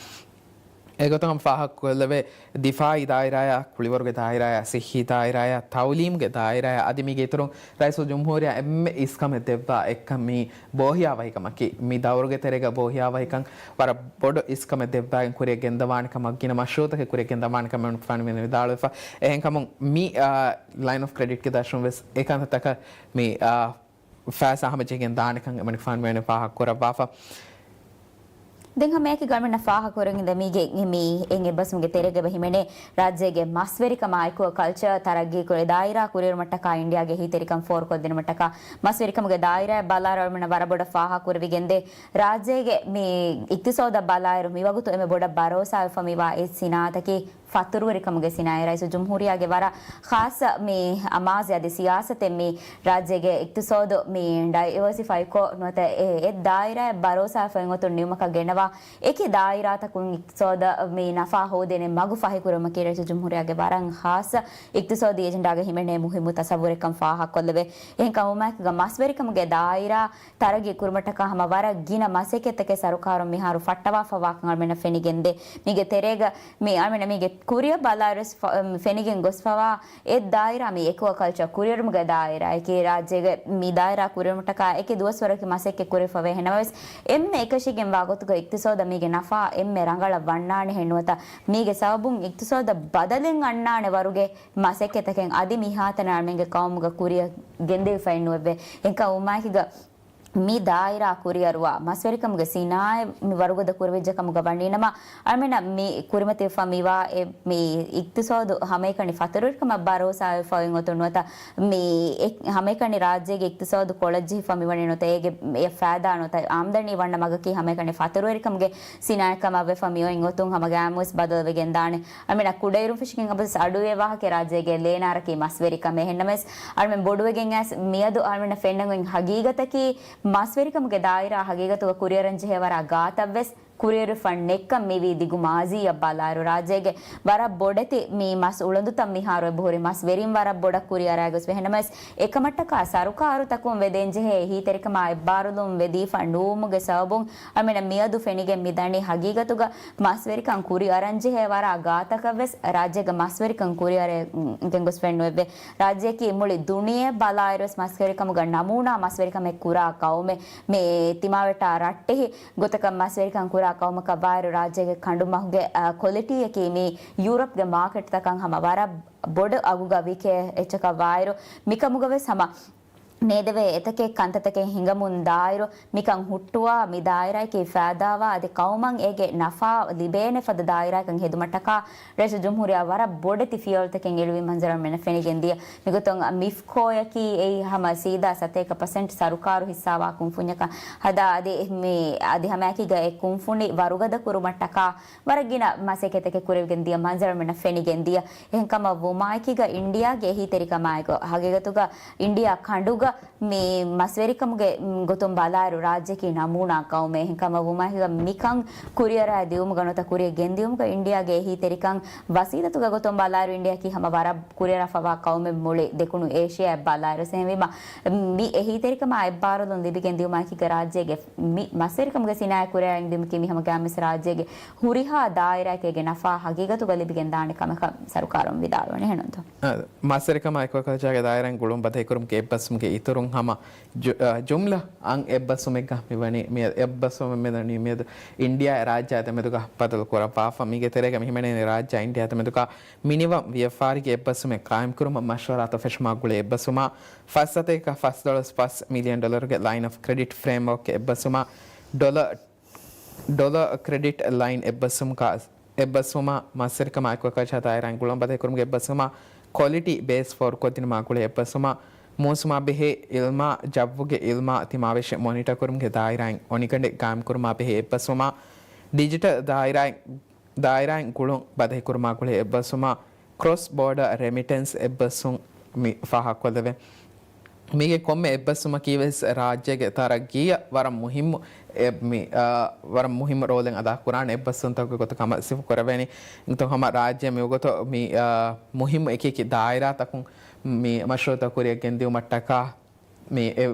އެގޮތުން ހަމަ ފާހަގަކޮށްލެވޭ، ދިފާއީ ދާއިރާއާ، ކުޅިވަރުގެ ދާއިރާއާ، ސިއްހީ ދާއިރާއާ، ތައުލީމުގެ ދާއިރާއާ އަދި މީގެ އިތުރުން ރައީސުލްޖުމްހޫރިއްޔާ އެންމެ އިސްކަމެއް ދެއްވާ އެއްކަން މި ބޯހިޔާވަހިކަމަކީ. މި ދައުރުގެ ތެރޭގަ ބޯހިޔާވަހިކަން ވަރަށް ބޮޑު އިސްކަމެއް ދެއްވާގެން ކުރިއަށް ގެންދަވާނެ ކަމަށް، ގިނަ މަޝްރޫޢުތަކެއް ކުރިއަށް ގެންދަވާނެ ކަމަށް އެމަނިކުފާނު މި ވިދާޅުވެފަ. އެހެންކަމުން މި، އާ، ލައިން އޮފް ކްރެޑިޓްގެ ދަށުން ވެސް އެކަންތައްތަކަށް މި، އާ، ފައިސާ ހަމަޖެހިގެން ދާނެކަން އެމަނިކުފާނު މިވަނީ ފާހަގަކުރައްވާފަ. ދެން ހަމައެކި ގަނޑުމެންނަށް ފާހަގަކުރެވިގެން މީގެ މި އެން އެއްބަސްވުމުގެ ތެރޭގަ އެބަ ހިމެނޭ ރާއްޖޭގެ މަސްވެރިކަމާ އެކުއަ ކަލްޗަރ ތަރައްގީކުރި ދާއިރާ ކުރިއެރުމަށްޓަކާ އިންޑިއާގެ އެހީތެރިކަން ފޯރުކޮށްދިނުމަށްޓަކާ މަސްވެރިކަމުގެ ދާއިރާއަށް ބަލާއިރު އަޅުމެންނަށް ވަރަށް ބޮޑަށް ފާހަގަކުރެވިގެންދޭ ރާއްޖޭގެ މި އިޤްތިޞާދަށް ބަލާއިރު މިވަގުތު އެންމެ ބޮޑަށް ބަރޯސާވެފަ މިވާ އެއް ސިނާއަތަކީ ފަތުރުވެރިކަމުގެ ސިނާއަތް. ރައީސުލްޖުމްހޫރިއްޔާގެ ވަރަށް ޚާއްޞަ މި އަމާޒެއް އަދި ސިޔާސަތެއް މި ރާއްޖޭގެ އިޤްތިޞާދު މި ޑައިވަރސިފައިކޮށް ނުވަތަ އެ އެއް ދާއިރާއަށް ބަރޯސާވެފަ އޮތްގޮތުން ނިމުމަކަށް ގެންނަވާ އެކި ދާއިރާތަކުން އިޤްތިޞާދަށް މި ނަފާ ހޯދޭނެ މަގު ފަހިކުރުމަކީ ރައީސުލްޖުމްހޫރިއްޔާގެ ވަރަށް ޚާއްޞަ އިޤްތިޞާދީ އެޖެންޑާގަ ހިމެނޭ މުހިއްމު ތަސައްވުރެއްކަން ފާހަގަކޮށްލެވޭ. އެހެން ކަމުމާއެކުގަ މަސްވެރިކަމުގެ ދާއިރާ ތަރައްގީ ކުރުމަށްޓަކާ ހަމަ ވަރަށް ގިނަ މަސައްކަތްތަކެއް ސަރުކާރުން މިހާރު ފައްޓަވާފަވާކަން އަޅުމެންނަށް ފެނިގެންދޭ. މީގެ ތެރޭގަ މި އަޅުމެންނަށް މީގެ ކުރިއަށް ބަލާއިރުވެސް ފ-، ފެނިގެން ގޮސްފަވާ އެއް ދާއިރާ މި އެކުއަ ކަލްޗަރ ކުރިއެރުމުގެ ދާއިރާއަކީ ރާއްޖޭގެ މި ދާއިރާ ކުރިއެރުމަށްޓަކާ އެކި ދުވަސްވަރަކީ މަސައްކަތް ކުރެވިފަވޭ. އެހެންނަމަވެސް އެންމެ އެކަށީގެންވާ ގޮތުގަ އިޤްތިޞާދަށް މީގެ ނަފާ އެންމެ ރަނގަޅަށް ވަންނާނެހެން ނުވަތަ މީގެ ސަބަބުން އިޤްތިޞާދަށް ބަދަލެއް އަންނާނެ ވަރުގެ މަސައްކަތްތަކެއް އަދި މިހާތަނަށް އަޅުމެންގެ ޤައުމުގަ ކުރިއަށް ގެންދެވިފައެއް ނުވެއްވޭ. އެކަމުމާއެކީގަ މި ދާއިރާ ކުރިއަރުވާ މަސްވެރިކަމުގެ ސިނާއަތް މި ވަރުގަދަ ކުރެވިއްޖެ ކަމުގަ ވަނީނަމަ، އަޅުމެންނަށް މި ކުރިމަތިވެފަ މިވާ އެ މި އިޤްތިޞާދު ހަމައެކަނި ފަތުރުވެރިކަމަށް ބަރޯސާވެފަ އޮތް ގޮތުން ނުވަތަ، މި އެ ހަމައެކަނި ރާއްޖޭގެ އިޤްތިޞާދު ކޮޅަށްޖެހިފަ މިވަނީ ނުވަތަ، އޭގެ އެ ފައިދާ ނުވަތަ، އާމްދަނީ ވަންނަ މަގަކީ ހަމައެކަނި ފަތުރުވެރިކަމުގެ ސިނާއަތް ކަމަށްވެފަ މިއޮތް ގޮތުން ހަމަ ގައިމުވެސް ބަދަލުވެގެން ދާނެ. އަޅުމެންނަށް ކުޑައިރުން ފެށިގެން އަބަދުވެސް އަޑުއިވޭ ވާހަކައެއް ރާއްޖޭގެ ލޭނާރަކީ މަސްވެރިކަމޭ. އެހެންނަމަވެސް، އަޅުމެން ބޮޑުވެގެން އައިސް މިއަދު އަޅުމެންނަށް ފެންނަން އޮތް ހަގީގަތަކީ، މަސްވެރިކަމުގެ ދާއިރާ ހަގީގަތުގަ ކުރިއަރަން ޖެހޭ ވަރަށް ގާތަށްވެސް ކުރިއަރުވެފަ ނެތްކަން މިވީ ދިގު މާޒީއަށް ބަލާއިރު، ރާއްޖޭގެ ވަރަށް ބޮޑެތި މި މަސް އުޅަނދުތައް މިހާރު އެބަހުރި މަސް ވެރިން ވަރަށް ބޮޑަށް ކުރިއަރާގޮސް ވެ. އެހެންނަމަވެސް، އެކަމަށްޓަކާ ސަރުކާރުތަކުން ވެދެންޖެހޭ އެހީތެރިކަމާ އެއްބާރުލުން ވެދީފަ ނުވުމުގެ ސަބަބުން އަޅުމެންނަށް މިއަދު ފެނިގެން މިދަނީ ހަގީގަތުގަ މަސްވެރިކަން ކުރިއަރަންޖެހޭ ވަރަށް ގާތަކަށްވެސް ރާއްޖޭގަ މަސްވެރިކަން ކުރިއަރަން ގެންގޮސްފައެއް ނުވެއްވޭ. ރާއްޖެއަކީ މުޅި ދުނިޔެއަށް ބަލާއިރުވެސް މަސްވެރިކަމުގަ ނަމޫނާ މަސްވެރިކަމެއް ކުރާ ޤައުމެއް. މި ތިމާވެއްޓާ ރައްޓެހި ގޮތަކަށް މަސްވެރިކަން ކުރާ ޤައުމަކަށް ވާއިރު ރާއްޖޭގެ ކަނޑުމަހުގެ، އަ، ކޮލިޓީއަކީ މި ޔޫރަޕްގެ މާކެޓްތަކަށް ހަމަ ވަރަށް ބޮޑު އަގުގަ ވިކޭ އެއްޗަކަށް ވާއިރު، މިކަމުގަވެސް ހަމަ ނޭދެވޭ އެތަކެއް ކަންތައްތަކެއް ހިނގަމުން ދާއިރު، މިކަން ހުއްޓުވާ، މި ދާއިރާއަކީ ފައިދާވާ އަދި ޤައުމަށް އޭގެ ނަފާ ލިބޭނެ ފަދަ ދާއިރާއަކަށް ހެދުމަށްޓަކާ ރައީސުލްޖުމްހޫރިއްޔާ ވަރަށް ބޮޑެތި ފިޔަވަޅުތަކެއް އެޅުވި މަންޒަރު މިނަށް ފެނިގެންދިޔަ. މިގޮތުން މިފްކޯއަކީ އެއީ ހަމަ ސީދާ ސަތޭކަ ޕަސެންޓް ސަރުކާރު ހިއްސާވާ ކުންފުންޏަކަށް ހަދާ އަދި މި އަދި ހަމައެކީގަ އެ ކުންފުނި ވަރުގަދަ ކުރުމަށްޓަކާ ވަރަށް ގިނަ މަސައްކަތްތަކެއް ކުރެވިގެން ދިޔަ މަންޒަރު މިނަށް ފެނިގެން ދިޔަ. އެހެންކަމަށް ވުމާއެކީގަ އިންޑިއާގެ އެހީތެރިކަމާއެކު ހަގީގަތުގަ އިންޑިއާ ކަނޑުގަ މި މަސްވެރިކަމުގެ ގޮތުން ބަލާއިރު ރާއްޖެއަކީ ނަމޫނާ ޤައުމެއް. އެހެންކަމަށް ވުމާއެކީގަ މިކަން ކުރިއަރާ ދިއުމުގަ ނުވަތަ ކުރިއަށް ގެންދިއުމުގަ އިންޑިއާގެ އެހީތެރިކަން ވަސީލަތުގެ ގޮތުން ބަލާއިރު އިންޑިއާއަކީ ހަމަ ވަރަށް ކުރިއަރާފަވާ ޤައުމެއް މުޅި ދެކުނު އޭޝިއާއަށް ބަލާއިރު. އެހެންވީމަ މި އެހީތެރިކަމާ އެއްބާރުލުން ލިބިގެން ދިއުމާއެކީގަ ރާއްޖޭގެ މި މަސްވެރިކަމުގެ ސިނާއަތް ކުރިއަށް ގެންދިއުމަކީ މި ހަމަ ގާމިސް ރާއްޖޭގެ ހުރިހާ ދާއިރާއެކޭގެ ނަފާ ހަގީގަތުގަ ލިބިގެން ދާނެ ކަމަކަށް ސަރުކާރުން ވިދާޅުވަނީ. އެހެންނޫންތޯ؟ އާ، މަސްވެރިކަމާ އެކުއެކަލަޗާގެ ދާއިރާއިން ގުޅުން ބަދަހިކުރުމުގެ އެއްބަސްވުމުގެ އިތުރުން ހަމަ ޖު-، އާ، ޖުމްލަ އަށް އެއްބަސްވުމެއްގަ މިވަނީ މި އެއްބަސްވުމެއް މެދު މިއަދު އިންޑިއާ ރާއްޖެ ދެމެދުގަ ބަދަލު ކުރައްވާފަ. މީގެ ތެރޭގަ މި ހިމެނޭނީ ރާއްޖެ އިންޑިއާ ދެމެދުގަ މިނިވަން ވިޔަފާރީގެ އެއްބަސްވުމެއް ޤާއިމްކުރުމަށް މަޝްވަރާތައް ފެށުމާ ގުޅޭ އެއްބަސްވުމާ، ފަސް ސަތޭކަ ފަސް ޑޮލަރ ފަސް މިލިއަން ޑޮލަރުގެ ލައިން އޮފް ކްރެޑިޓް ފްރޭމްވޯކް އެއްބަސްވުމާ، ޑޮލަރ، ޑޮލަރ ކްރެޑިޓް ލައިން އެއްބަސްވުމަކާ، އެއްބަސްވުމާ، މަސްވެރިކަމާ އެކުއެކަލަޗާ ދާއިރާއިން ގުޅުން ބަދަހިކުރުމުގެ އެއްބަސްވުމާ، ކޮލިޓީ ބޭސް ފޯރުކޮށްދިނުމާ ގުޅޭ އެއްބަސްވުމާ، މޫސުމާ ބެހޭ އިލްމާ، ޖައްވުގެ އިލްމާ ތިމާވެށި މޮނިޓަ ކުރުމުގެ ދާއިރާއިން އޮނިގަނޑެއް ގާއިމްކުރުމާ ބެހޭ އެއްބަސްވުމާ، ޑިޖިޓަލް ދާއިރާއިން ދާއިރާއިން ގުޅުން ބަދަހިކުރުމާ ގުޅޭ އެއްބަސްވުމާ، ކްރޮސް ބޯޑަ ރެމިޓެންސް އެއްބަސްވުން މި ފާހަގަކޮށްލެވޭ. މީގެ ކޮންމެ އެއްބަސްވުމަކީ ވެސް ރާއްޖޭގެ ތަރައްގީއަށް ވަރަށް މުހިއްމު އެއް-، މި، އާ، ވަރަށް މުހިއްމު ރޯލެއް އަދާކުރާނެ އެއްބަސްވުންތަކުގެ ގޮތަށް ހަމަ ސިފަކުރެވޭނީ. އިންތޯ ހަމަ ރާއްޖޭ މިވަގުތު މި، އާ، މުހިއްމު އެކި އެކި ދާއިރާތަކުން މި މަޝްރޫއުތައް ކުރިއަށް ގެންދިއުމަށްޓަކާ މި އެ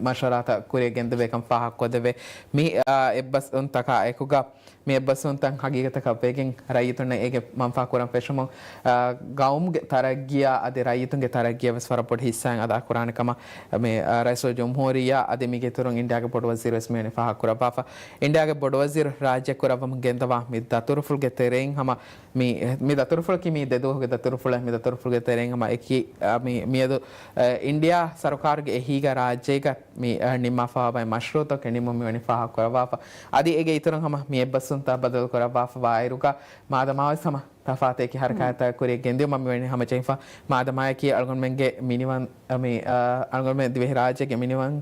މަޝްވަރާތައް ކުރިއަށް ގެންދެވޭކަން ފާހަގަކޮށްދެވޭ. މި، އާ، އެއްބަސްވުންތަކާ އެކުގަ، މި އެއްބަސްވުންތައް ހަގީގަތަކަށް ވެގެން ރައްޔިތުންނަށް އޭގެ މަންފާ ކުރަން ފެށުމުން، އާ، ގައުމުގެ ތަރައްގީއާ އަދި ރައްޔިތުންގެ ތަރައްގީއަށް ވެސް ވަރަށް ބޮޑު ހިއްސާއެއް އަދާކުރާނެ ކަމަށް މި، އާ، ރައީސުލްޖުމްހޫރިއްޔާ އަދި މީގެ އިތުރުން އިންޑިއާގެ ބޮޑުވަޒީރު ވެސް މިވަނީ ފާހަގަކުރައްވާފަ. އިންޑިއާގެ ބޮޑުވަޒީރު ރާއްޖެ ކުރައްވަމުން ގެންދަވާ މި ދަތުރުފުޅުގެ ތެރެއިން ހަމަ މި، މި ދަތުރުފުޅަކީ މީ ދެ ދުވަހުގެ ދަތުރުފުޅެއް. މި ދަތުރުފުޅުގެ ތެރެއިން ހަމަ އެކި، އާ، މި، މިއަދު، އާ، އިންޑިއާ ސަރުކާރުގެ އެހީގަ ރާއްޖޭގަ މި، އާ، ނިންމާފަވާ ބައެއް މަޝްރޫއުތަކެއް ނިންމުން މިވަނީ ފާހަގަކުރައްވާފަ. އަދި އޭގެ އިތުރުން ހަމަ މި އެއްބަސްވުންތައް ބަދަލުކުރައްވާފަވާއިރުގަ މާދަމާވެސް ހަމަ ތަފާތު އެކި ހަރަކާތްތައް ކުރިއަށް ގެންދިއުމަށް މިވަނީ ހަމަޖެހިފަ. މާދަމާއަކީ އަޅުގަނޑުމެންގެ މިނިވަން، މި، އާ، އަޅުގަނޑުމެން ދިވެހިރާއްޖޭގެ މިނިވަން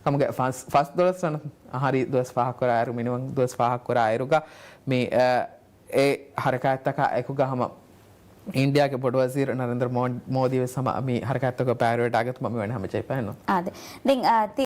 ކަމުގެ ފަސް، ފަސް ދުވަސް ވަނަ އަހަރީ ދުވަސް ފާހަގަކުރާއިރު، މިނިވަން ދުވަސް ފާހަގަކުރާއިރުގަ މި، އާ، އެ ހަރަކާތްތަކާ އެކުގަ ހަމަ އިންޑިއާގެ ބޮޑުވަޒީރު ނަރެންދްރަ މޯ-، މޯދީ ވެސް ހަމަ މި ހަރަކާތްތަކަށް ބައިވެރިވެ އަގަތުމަށް މިވަނީ ހަމަޖެހިފައެއްނު. އާދެ. ދެން، އާ، ތި